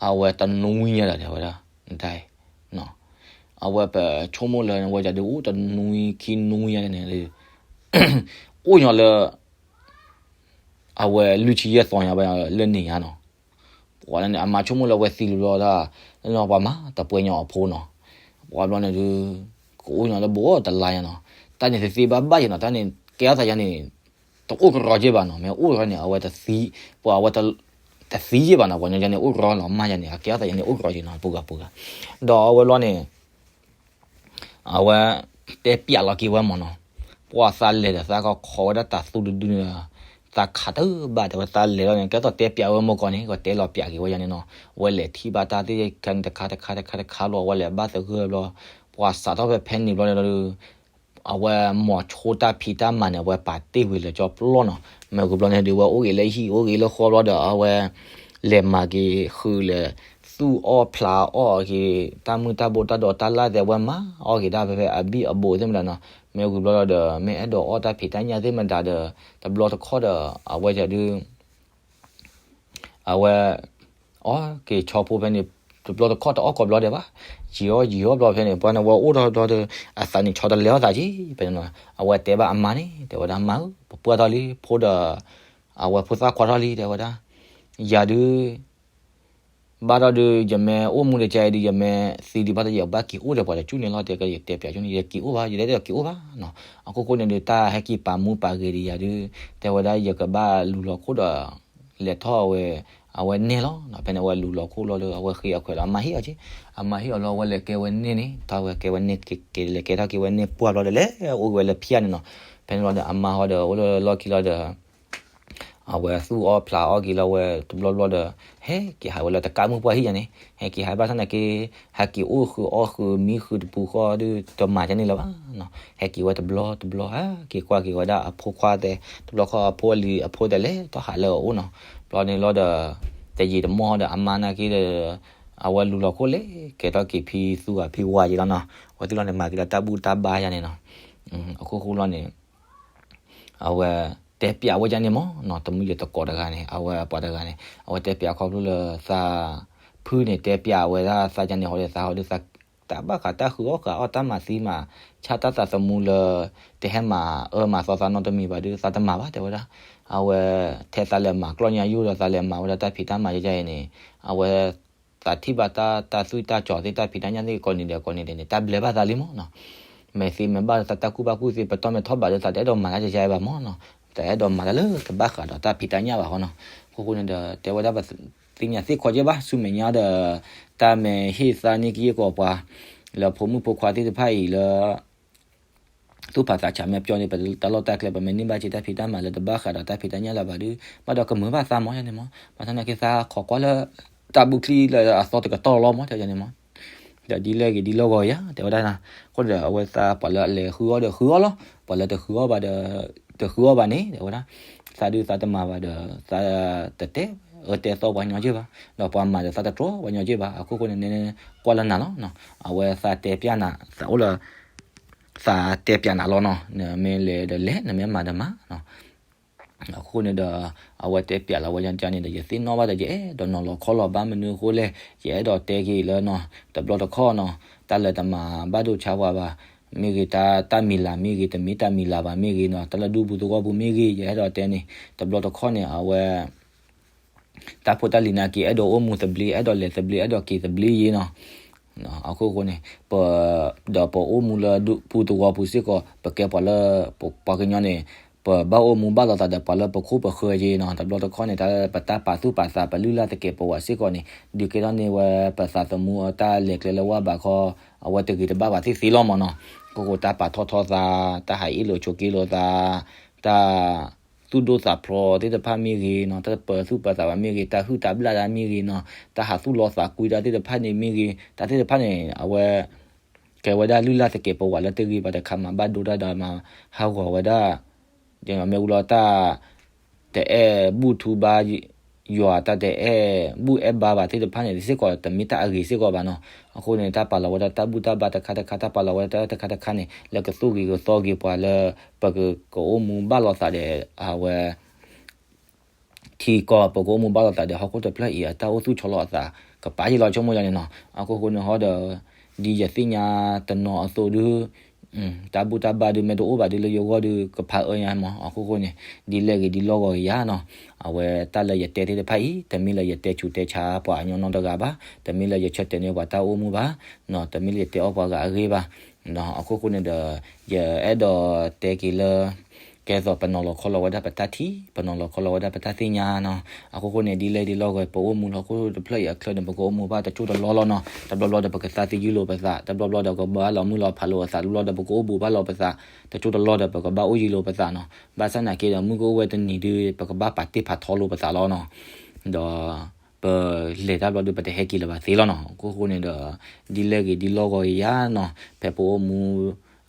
အဝဲတနွံညါဒီး တဲဝဲဒၣ် နတၢ်အံၤ အဝဲပဆိကမိၣ်လၢ အဝဲဒုးအိၣ်တနွံခံနွံညါန့ၣ် အိၣ်ညီလၢ အဝဲလွံၢ်ဆံယဲၢ်သီညါဘၣ်လၢန့ၣ်ညါနီၤ, ပှၤန့ၣ် အမါဆိကမိၣ်လၢအဝဲသံလီၤဘျီဒၣ်, ပှၤမၤတပှဲၤညီအဖိနီၤ, ပှၤဘျီန့ၣ်ဒုး ကအိၣ်ညီလၢဘူးတလါညါနီၤ, တၢ်န့ၣ်သ့သ့ဘၣ်ဘၣ်ယနီၤ, တၢ်န့ၣ် ကဲထီၣ်သးယါန့ၣ် တအိၣ်ကရီက့ဘၣ်နီၤ, မ့ၢ်အိၣ်ကရီန့ၣ် အဝဲတသံ, ပှၤအဝဲ တသံယ့ၢ်ဘၣ်နီၤ, ပှၤညီယါန့ၣ် အိၣ်ကရီလီၤမၢ်ယါန့ၣ် အကဲထီၣ်သးယါန့ၣ် အိၣ်ကရီက့နီၤ ပူၤဂၤပူၤဂၤ, ဒီးအဝဲဘျီန့ၣ် အဝဲ တဲပျးလီၤက့ၤဝဲမၢ်နီၤ, ပှၤသးလဲၤဒီးသးကခိးဝဲဒၣ်တၤသူတဒုန့ၣ်ဒီး သးခးတဘၣ် တဲဝဲသးလဲၤလီၤန့ၣ် ကဲသိးတဲပျးဝဲမိၢ်ကီၢ်န့ၣ် ကတဲလီၤပျးက့ၤဝဲယါန့ၣ်နီၤ, ဝဲလဲၤထံၣ်ဘၣ်တၢ်သ့ၣ်တခါတခါတခါတခါဘျီ ဝဲလဲၤဘၣ်သဂၢၢ်ဘျီ, ပှၤစးထီၣ်ဖဲဖဲန့ၣ်ဘျီန့ၣ်ဒီး အဝဲမိၤဆိတၢ်ဖံးတၢ်မၤန့ၣ် အဝဲပာ်တ့ၢ်ဝံၤလၢကၠီပျီနီၤ, မ့ၢ်ဂုၤဘျီန့ၣ်ဒုး ဝဲအိၣ်ဂ့ၤလၢဟံၣ်အိၣ်ဂ့ၤလၢဃီဘျီဒီး အဝဲ လဲၤမၤက့ၤဃုာ်လဲၤ သူၣ်အီၣ်ဖျးအီၣ်က့ၤ တၢ်မုၢ်တၢ်ဘိတၢ်ဒိးတၢ်လၣ်သ့ၣ် အဝဲမၤအီၣ်က့ၤဒၣ်ဖဲဖဲအဘံၣ်အဘူးသ့ၣ်မတၤနီၤ, မ့ၢ်ဂုၤဘျီဒီး မ့ၢ်အဲၣ်ဒိးအီၣ်တၢ်ဖံးတၢ်ညၣ်သ့ၣ်မတၤဒီး တဘျီတခီၣ်ဒီး အဝဲဒုး အဝဲ အီၣ်က့ၤဆီဖိဖဲန့ၣ် တဘျီတခီၣ်တအီၣ်ကိးဘျီဒဲးဘၣ်, ယံာ်အီၣ်ယံာ်အီၣ်ဘျီဖဲန့ၣ် ပှၤန့ၣ်ဝဲအိၣ်ထီၣ်ဘျီဒီး အသးန့ၣ်ဆီတလဲအီၤသးက့ ဖဲန့ၣ်နီၤ, အဝဲတဲဘၣ်အမါန့ၣ် တဲဝဲဒၣ် မါဧၢ ပပှၢ်ထီၣ်လံ ဖိဒီး အဝဲဖိသၣ်ခွါထီၣ်လံ တဲဝဲဒၣ်, ယၤဒုး ဘၣ်ထီၣ်ဒုး ယမ့ၢ်အိၣ်မူတကဲအံၤဒုး ယမ့ၢ်သံဒံးဘၣ်ဒီး ယဘၣ်က့ၤအိၣ်ဒီးပှၤတကၠူၢ်န့ၣ်လီၤ တဲကယတဲပျးကၠူၢ်န့ၣ် ယက့ၤအိၣ်ဘၣ် ယတအဲၣ်ဒိးက့ၤအိၣ်ဘၣ်နီၤ, အခိၣ်ဃိန့ၣ်ဒုး တၢ်ဟဲက့ၤပာ်မူပာ်ဂဲၤဒံးယၤဒုး တဲဝဲဒၣ် ယကဘၣ်လူၤလီၤခိၣ်ဒီး လဲၤထီၣ်ဝဲ အဝဲန့ၣ်လီၤ, ဖဲန့ၣ်အဝဲလူၤလီၤခိၣ်လီၤဒီး အဝဲဃ့အခွဲးလီၤ အမါဟ့ၣ်အီၤက့, အမါဟ့ၣ်အီၤလီၤ အဝဲလဲၤကဲဝဲန့ၣ်န့ၣ် တၢ်ဝဲကဲဝဲန့ၣ်က့ၤ လဲၤကဲထီၣ်က့ၤဝဲန့ၣ်ပှၢ်ဘျီဒီး လဲၤအိၣ်က့ၤဝဲလၢဖၠၣ်န့ၣ်နီၤ, ဖဲန့ၣ်လီၤဒီး အမါဟီဒီး အိၣ်လၢလီၢ်ခံလီၤဒီး အဝဲသူၣ်အီၣ်ဖျးအီၣ်က့ၤလီၤဝဲတဘျီဘျီဒီး ဟဲက့ၤဟးဝဲလၢတကးမုၢ်ပှၢ်ဟံၣ်ယါန့ၣ် ဟဲက့ၤဟးဘၣ်ဆၣ်နာ်က့ ဟဲက့ၤအိၣ်ဃုာ်အီၣ်ဃုာ်မံဃုာ်တပူၤဃီဒီး တမၤကန့ၣ်လၢၤဘၣ်နီၤ, ဟဲက့ၤဝဲတဘျီတဘျီ ဟဲက့ၤကွၢ်က့ၤဝဲဒၣ်အဖိခွါသဲး တဘျီဃီအဖိအလံၤအဖိသဲးလဲၤထီၣ်ဟးလၢအအိၣ်နီၤ, ဘျီန့ၣ်လီၤဒီး တယံာ်တမီၢ်ဒီး အမါနာ်က့ဒီး အဝဲလူၤလီၤခိၣ်လဲၤကဲထီၣ်က့ၤဖံသူဂၤဖံဝါယံၤလီၤနီၤ, အဝဲသ့ၣ်လီၤန့ၣ် မၤက့ၤဒီးတၢ်ဘူၣ်တၢ်ဘါယါန့ၣ်နီၤ, အခိၣ်ဃိလီၤန့ၣ် အဝဲတဲပျးဝဲဒ်န့ၣ်မးနီၤ, တမုၢ်ယတကိးတဂၤန့ၣ် အဝဲပှၤတဂၤန့ၣ် အဝဲတဲပျးခီဖျိလၢသးဖုန့ၣ် တဲပျးဝဲဒၣ်သးဒ်န့ၣ် ဟီဒီးသးဟီဒီးသး တၢ်ဘၣ်ဃးတၢ်ဃုအီၣ်ဃုအီၣ် တၢ်မၤသံမၤဆၣ် တၢ်သးသမူလၢ တဟဲမၤအၢမၤသီသးနီတမံၤဘၣ်ဒီး သးတမၤဘၣ် တဲဝဲဒၣ်, အဝဲ ထဲသးလဲၤမၤကျီၢ်ညါယိၣ်ဒီး သးလဲၤမၤဝဲဒၣ်တၢ်ဖံးတၢ်မၤယါယါအံၤန့ၣ် အဝဲ သးထံၣ်ဘၣ်တၢ် တၢ်သွံၣ်တၢ်စီၤသ့ၣ် တၢ်ဖံးတၢ်ညၣ်သ့ၣ် ကိးနံၤဒဲးကိးနံၤဒဲးန့ၣ် တၢ်ဘျဲဘၣ်သးလံမးနီၤ, မ့ၢ်သ့မ့ၢ်ဘၣ်ဒီး သးတၢ်ကူၣ်ဘၣ်ကူၣ်သ့ ပတီၢ်မ့ၢ်ထီၣ်ဘးဒီး သးတအဲၣ်ဒိးမၤတၢ်ယါယါအံၤဘၣ်မးနီၤ, သးအဲၣ်ဒိးမၤတၢ်လၢတဘၣ်ဃးဒီးတၢ်ဖံးတၢ်ညၣ်ဘၣ်ဃီနီၤ, အခိၣ်ဃိန့ၣ်ဒီး တဲဝဲဒၣ်ပသ့ၣ်ညါသ့ၣ်ခီက့ဘၣ် ဆူမဲာ်ညါဒီး တၢ်မ့ၢ်ဟ့ၣ်သါန့ၢ်ကယဲၢ်ကီးပှၤ လၢဖိမုၣ်ဖိခွါသ့ၣ်တဖၣ်အံၤလၢ သူၣ်ဖးသးဆးမ့ၢ်ပျီန့ၣ် ပတၢ်လီၢ်တၢ်ကျဲ ပမ့ၢ်န့ၢ်ဘၣ်က့ၤတၢ်ဖံးတၢ်မၤလၢတဘၣ်ဃးဒီးတၢ်ဖံးတၢ်ညၣ်လၢၤဘၣ်ဒီး ဘၣ်ဒီးကမုာ်ဘၣ်သးမးယါန့ၣ်မး ဘၣ်ဆၣ်သနာ်က့ သးခိးကွၢ်လၢ တၢ်ဘုချံလၢအသီတကတီၢ်လီၤမး တဲယါန့ၣ်မး ဒီးဒ်လဲၣ်ဂ့ၤဒ်လီၢ်ဂီၤယါ တဲဝဲဒၣ်, အဃိန့ၣ်ဒီး အဝဲသးပှၤလၢအလဲၤဃုအီၣ်ဒီးဃုအီၣ်လီၤ, ပှၤလၢတဃုအီၣ်ဘၣ်ဒီး တဃုအီၣ်ဘၣ်န့ၣ် တဲဝဲဒၣ်, သးဒုးသးတမၤဘၣ်ဒီး သးတတဲအၢတဲသီပှၤညီက့ဘၣ်, ဒီးပှၤမၤဒီးသးတတြီပှၤညီက့ဘၣ်, အခိၣ်ဃိန့ၣ် နဲနဲကွၢ်လၢနၤလီၤ, အဝဲသးတဲပျးနၤ သးအိၣ်လၢ သးတဲပျးနၤလီၤနီၤ, နမ့ၢ်လဲၤဒီးလဲၤ နမ့ၢ်မၤဒီးမၤ အဃိန့ၣ်ဒီး အဝဲတဲပျးလီၤဝဲယါန့ၣ်ဒီး ယသ့ၣ်နီၣ်ဘၣ်ဒီး ယအဲၣ်ဒိးနီၤလီၤခီလီၤဘၣ်မနုၤအဃိလဲၣ်, ယအဲၣ်ဒိးတဲက့ၤလၢနီၤ တဘျီတခီၣ်နီၤ တၢ်လၢတမၤဘၣ်ဒိဆါပှၤဘၣ်, မ့ၢ်ဂ့ၤတၢ်တၢ်မံၤလၤမ့ၢ်ဂ့ၤ တမ့ၢ်တၢ်မံၤလၤဘၣ်မ့ၢ်ဂ့ၤနီၤ တၢ်လၢဒူပူၤသဝီပူၤမ့ၢ်ဂ့ၤ ယအဲၣ်ဒိးတဲန့ၣ် တဘျီတခီၣ်န့ၣ် အဝဲ တၢ်ဖိတၢ်လံၤနာ်က့ အဲၣ်ဒိးအိၣ်မူသဘျ့ အဲၣ်ဒိးလဲၤသဘျ့ အဲၣ်ဒိးက့ၤသဘျ့ယ့နီၤ, အခိၣ်ဃိန့ၣ် ပ ဒီးပအိၣ်မူလၢဒူပူၤသဝီပူၤစ့ၢ်ကီး ပကဲပှၤလၢ ပပှၤကညီန့ၣ် ပဘၣ်အိၣ်မူဘၣ်လိာ်သးဒီးပှၤလၢပခိၣ်ပဃၢၤယ့နီၤ, တဘျီတခီၣ်န့ၣ် တၢ်ပတၢ်ပာ်သူၣ်ပာ်သး ပလုၢ်လၢ်သကဲးပဝးစ့ၢ်ကီးန့ၣ် ဒုးကဲထီၣ်န့ၢ်ဝဲပသးသမူအတၢ်လဲၤကျဲလၢဝၢ်ဘးခီ အဝဲတဂ့ၤတဘၣ်ဘၣ်သ့ၣ်သ့လီၤမးနီၤ, အခိၣ်ဃိတၢ်ပာ်ထီၣ်ထီသး တၢ်ဟးအ့ၣ်လိာ်ဆိးက့လိာ်သး တၢ် သူၣ်ဒိၣ်သးဖျိးသ့ၣ်တဖၣ်မ့ၢ်ဂ့ၤနီၤ, တၢ်ပၢၤသူၣ်ပၢၤသးဘၣ်မ့ၢ်ဂ့ၤ, တၢ်ဟုၣ်တၢ်ဘျၣ်တၢ်မ့ၢ်ဂ့ၤနီၤ, တၢ်ဟးသူၣ်လီသးကွံတၢ်သ့ၣ်တဖၣ်န့ၣ်မ့ၢ်ဂ့ၤ, တၢ်သ့ၣ်တဖၣ်န့ၣ် အဝဲ ကဲဝဲဒၣ်လုၢ်လၢ်သကဲးပဝးလၢတဂ့ၤဘၣ်တခါမး ဘၣ်ဒိတၢ်ဒီးမၤဟးဂီၤဝဲဒၣ်, မ့ၢ်ဝံၤလီၤတၢ် တအဲၣ်ဘူၣ်ထူဘါ ယွၤတၢ်တအဲၣ်ဘူၣ်အဲၣ်ဘါဘၣ်သ့ၣ်တဖၣ်န့ၣ် စ့ၢ်ကီးတမ့ၢ်တၢ်အဂ့ၤစ့ၢ်ကီးဘၣ်နီၤ. အဃိန့ၣ် တၢ်ပာ်လီၤဝဲဒၣ်တၢ်ဘူၣ်တၢ်ဘါတခါတခါ တၢ်ပာ်လီၤဝဲဒၣ်တၢ်တခါတခါန့ၣ် လၢကသိၣ်ဂ့ၤကသီဂ့ၤပှၤလၢ ပကအိၣ်မူဘၣ်လိာ်သးဒီး အဝဲ ထံကီၢ် ပကအိၣ်မူဘၣ်လိာ်သးဒီးဟီၣ်ခိၣ်တဖျၢၣ်အံၤ အတၢ်အိၣ်သူၣ်ဆီလီၤအသး ကပာ်ယံာ်လီၤဆိကမိၣ်ယၤန့ၣ်နီၤ. အခိၣ်ဃိန့ၣ်ဟီဒီး ဒ်ယသ့ၣ်ညါတနီၤအသိးဒု တၢ်ဘူၣ်တၢ်ဘါဒု မ့ၢ်တအိၣ်ဘၣ်ဒုလၢယဂီၢ်ဒု ကဖးအၢညါမး. အခိၣ်ဃိန့ၣ် ဒ်လဲၣ်ဂ့ၤဒ်လီၢ်ဂီၤဂ့ၤယၤနီၤ. အဝဲတၢ်လၢယတဲသ့ၣ်တဖၣ်အံၤ တမ့ၢ်လၢယတဲဆူးတဲဆါပှၤအညီနီတဂၤဘၣ်, တမ့ၢ်လၢယဆၢတဲာ်န့ၢ်ပှၤတၢ်အိၣ်မူဘၣ်, တမ့ၢ်လၢယတဲအီၣ်ပှၤဂၤအဂ့ၢ်ဘၣ်. အခိၣ်ဃိန့ၣ်ဒီး ယအဲၣ်ဒိးတဲက့ၤလၢ ကဲသိးပနီၤလီၤခီလီၤဝဲဒၣ်ပတၢ်ထံၣ်, ပနီၤလီၤခီလီၤဝဲဒၣ်ပတၢ်သ့ၣ်ညါနီၤ. အခိၣ်ဃိန့ၣ် ဒ်လဲၣ်ဒ်လီၢ်ဂီၤ ပအိၣ်မူလၢဟီၣ်ခိၣ်တဖျၢၣ်အံၤအချၢန့ၣ် ပကအိၣ်မူဘၣ်တစိၢ်တလီၢ်လီၤနီၤ. တဘျီဘျီဒီး ပကသးသယုၢ်လိာ်ပသး, တဘျီဘျီဒီး ကဘၣ်လီၤမုၢ်လီၤဖးလိာ်ပသး, တဘျီဘျီဒီး ပကအိၣ်ဘူးဘၣ်လိာ်ပသး, တစိၢ်တလီၢ်ဒီး ပကဘၣ်အိၣ်ယံၤလိာ်ပသးနီၤ. ဘၣ်ဆၣ်နာ်က့ဒီး မုၢ်ကအိၣ်ဝဲတနံၤဒု ပကဘၣ်ပာ်တ့ၢ်ဖးထီလိာ်ပသးလီၤနီၤ. ဒီး ပလဲၤတၢ်ဘျီဒီး ပတဟဲက့ၤလၢၤဘၣ်သ့လီၤနီၤ. အခိၣ်ဃိန့ၣ်ဒီး ဒ်လဲၣ်ဂ့ၤဒ်လီၢ်ဂီၤဂ့ၤယၤနီၤ. ဖဲပအိၣ်မူ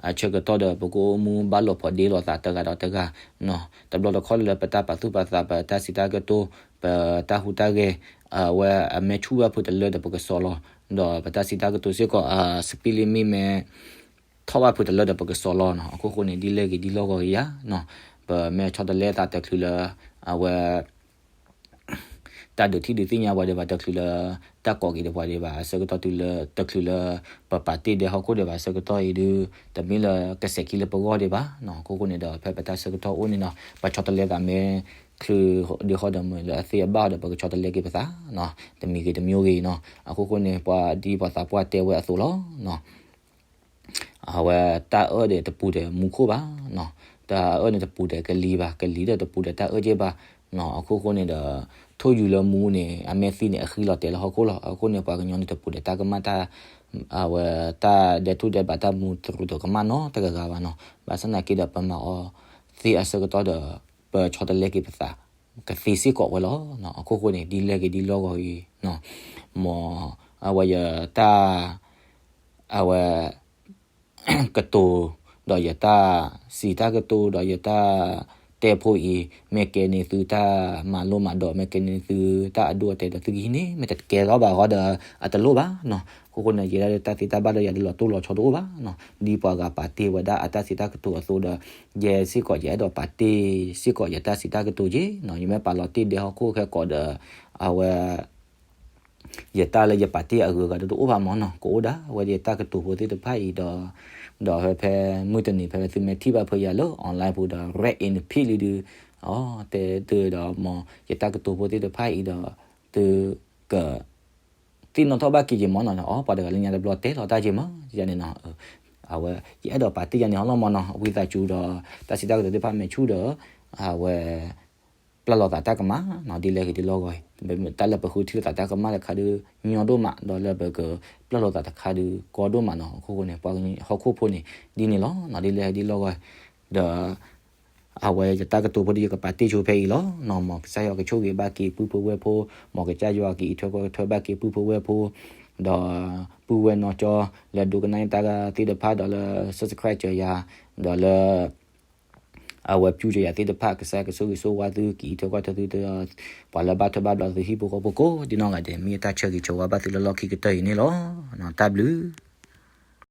အဆၢကတီၢ်ဒီး ပကအိၣ်မူဘၣ်လိာ်ဖိးဒ့လိာ်သးတဂၤဒီးတဂၤနီၤ. တဘျီတခီၣ်လၢပတၢ်ပာ်သူၣ်ပာ်သး ပတၢ်စံးတၢ်ကတိၤ ပတၢ်ဟူးတၢ်ဂဲၤ အဝဲအမဲာ်ဆူၣ်ဝဲဖိတလၢဒီး ပကစီၤလီၤ. ဒီးပတၢ်စံးတၢ်ကတိၤစ့ၢ်ကီး အ speed limit မ့ၢ် ထီၣ်ဘၣ်ဖိတလၢဒီး ပကစီၤလီၤနီၤ. အခိၣ်ဃိန့ၣ် ဒ်လဲၣ်ဂ့ၤဒ်လီၢ်ဂီၤဂ့ၤယၤနီၤ. ပမ့ၢ်ဆီတလဲသးတချုးလၢ အဝဲ တၢ်ဒုးထံၣ်ဒုးသ့ၣ်ညါပှၤဒံးဘၣ်, တချုးလၢ တၢ်ကိးက့ၤဒံးပှၤဒံးဘၣ်အဆၢကတီၢ်တုၤလၢ တချုးလၢ ပပာ်တ့ၢ်ဒဲးဟီၣ်ခိၣ်ဒံးဘၣ်အဆၢကတီၢ်အံၤဒု တမ့ၢ်လၢကစဲးခံလၢပဂီၢ်ဒံးဘၣ်. အခိၣ်ဃိန့ၣ်ဒီး ဖဲပတၢ်ဆၢကတီၢ်အိၣ်န့ၣ်နီၤ ပဆီတလဲသးမ့ၢ် ချုးဒုးဟီဒီးမုၢ်လၢအသ့အဘၣ်ဒီး ပကဆီတလဲက့ၤပသး တမံၤဂ့ၤတမံၤဂ့ၤနီၤ. အခိၣ်ဃိန့ၣ် ပှၤဒ်ပှၤသးပှၢ်တဲဝဲအသိးလီၤ. အဝဲတၢ်အၢၣ်ဒီးတပူၤဒီးမူခိၣ်ဘၣ်, တၢ်အၢၣ်န့ၣ်တပူၤဒီးကလံၤဘၣ်, ကလံၤဒီးတပူၤဒီးတၢ်အၢၣ်က့ဘၣ်. အခိၣ်ဃိန့ၣ်ဒီး ထိၣ်ယူၤလၢမူန့ၣ် အမဲာ်သံန့ၣ် အဃံလီၤတဲာ်လၢဟီၣ်ခိၣ်လီၤ. အခိၣ်ဃိန့ၣ် ပှၤကညီန့ၣ်တပူၤဒီးတၢ်ကမၣ်တၢ် အဝဲတၢ်ဒဲးထူၣ်ဒဲးဘးတၢ်မူတရူးတကမၣ်နီတဂၤဂၤဘၣ်နီၤ. ဘၣ်ဆၣ်နာ်က့ဒီးပမၤအီၤသ့အဆၢကတီၢ်ဒီး ပဆီတလဲက့ၤပသး ကသ့စ့ၢ်ကီးဝဲလီၤ. အခိၣ်ဃိန့ၣ် ဒ်လဲၣ်ဂ့ၤဒ်လီၢ်ဂီၤဂ့ၤ မ် အဝဲယတၢ် အဝဲ ကတိၤ ဒီးယတၢ်စံးတၢ်ကတိၤ ဒီးယတၢ်တဲဖိအံၤ မ့ၢ်ကဲန့ၢ်သုတၢ်မၤလိမၤဒိး မ့ၢ်ကဲန့ၢ်သုတၢ်အဒိအတဲာ်ဒီး သုကဟံးန့ၢ် မ့ၢ်တကဲထီၣ်ဘၣ်ဃီဒီး အတလိၣ်ဘၣ်နီၤ. အခိၣ်ဃိန့ၣ် ယဲဒၣ်တၢ်သ့တၢ်ဘၣ်ဒီးယၤဒုးလီၤတိၢ်လီၤဆီတအိၣ်ဘၣ်နီၤ. ဒ်ပှၤဂၤပာ်တ့ၢ်ဝဲဒၣ်အတၢ်စံးတၢ်ကတိၤအသိးဒီး ယဲစ့ၢ်ကီး ယအဲၣ်ဒိးပာ်တ့ၢ်စ့ၢ်ကီးယတၢ်စံးတၢ်ကတိၤက့နီၤ. ယမ့ၢ်ပာ်လီၤတ့ၢ်ဒဲးဟီၣ်ခိၣ်ခဲကိးဒီး အဝဲ ယတၢ်လၢယပာ်တ့ၢ်အဂုၤအဂၤဒုးတအိၣ်ဘၣ်မးနီၤ. ကအိၣ်ဒၣ်ဝဲဒၣ်ယတၢ်ကတိၤဖိသ့ၣ်တဖၣ်အံၤဒီး ဒီးဖဲ ဖဲမုၢ်တနံၤဖဲသုမ့ၢ်ထံၣ်ဘၣ်ဖဲယၤလၢ online ပူၤဒီး red in the pink လံဒုး အတဲဒုးဒီး မ်ယတၢ်ကတိၤဖိသ့ၣ်တဖၣ်အံၤဒီး သုက သ့ၣ်နီၣ်ထီၣ်ဘၣ်က့ၤယမးနီၤ. အီ ပှၤတဂၤလၢညါတဘျီတဲလီၤတၢ်က့ၤမး ယၤန့ၣ်နီၤ. အဝဲ ယအဲၣ်ဒိးပာ်တ့ၢ်ယၤန့ၣ်ဟီလီၤမးနီၤ. ဝံသးစူၤဒီး တၢ်စံးတၢ်ကတိၤသ့ၣ်တဖၣ်မ့ၢ်ဆူၣ်ဒီး အဝဲ ပျၢ်လိာ်သးတၢ်ကမၣ်နီၤ. ဒ်လဲၣ်ဂ့ၤဒ်လီၢ်ဂီၤအံၤ တၢ်လၢပဃုထံၣ်လိာ်သးတၢ်ကမၣ်တခါဒုး ညီဒိၣ်မး ဒီးလၢပကပျၢ်လိာ်သးတခါဒုး ကီဒိၣ်မးနီၤ. အခိၣ်ဃိန့ၣ် ပှၤဟီၣ်ခိၣ်ဖိန့ၣ် ဒ်န့ၣ်လီၤနီၤ. ဒ်လဲၣ်ဒ်လီၢ်ဂီၤ ဒီး အဝဲယတၢ်ကတိၤဖိဒီးယကပာ်တ့ၢ်ဆိဖဲအံၤလီၤနီၤ. မ်ကစၢ်ယွၤကဆိၣ်ဂ့ၤဘၣ်က့ၤပုၢ်ဖိဝဲၢ်ဖိ, မ်ကစၢ်ယွၤကအံးထွဲကွၢ်ထွဲဘၣ်က့ၤပုၢ်ဖိဝဲၢ်ဖိ, ဒီးပုၢ်ဝဲၢ်နီၢ်ကၠီ လၢဒိကနၣ်တၢ်သ့ၣ်တဖၣ်ဒီးလၢ subscribe စၢၤယၤ, ဒီးလၢ အဝဲ view စၢၤယၤသ့ၣ်တဖၣ် ကစၢ်ယွၤကဆိၣ်ဂ့ၤဆိၣ်ဝါသု ကအံးထွဲကွၢ်ထွဲသု ပှၤလၢဘၣ်ထွဲဘၣ်ဘျီသုဟံၣ်ဖိဃီဖိကိးဒ်နီၢ်ဂၤဒဲး မ့ၢ်ယတၢ်ဆၢဂ့ၤဆၢဝါဘၣ်သုလၢလီၢ်ခံကတၢၢ်အံၤန့ၣ်လီၤ. တၢ်ဘျုး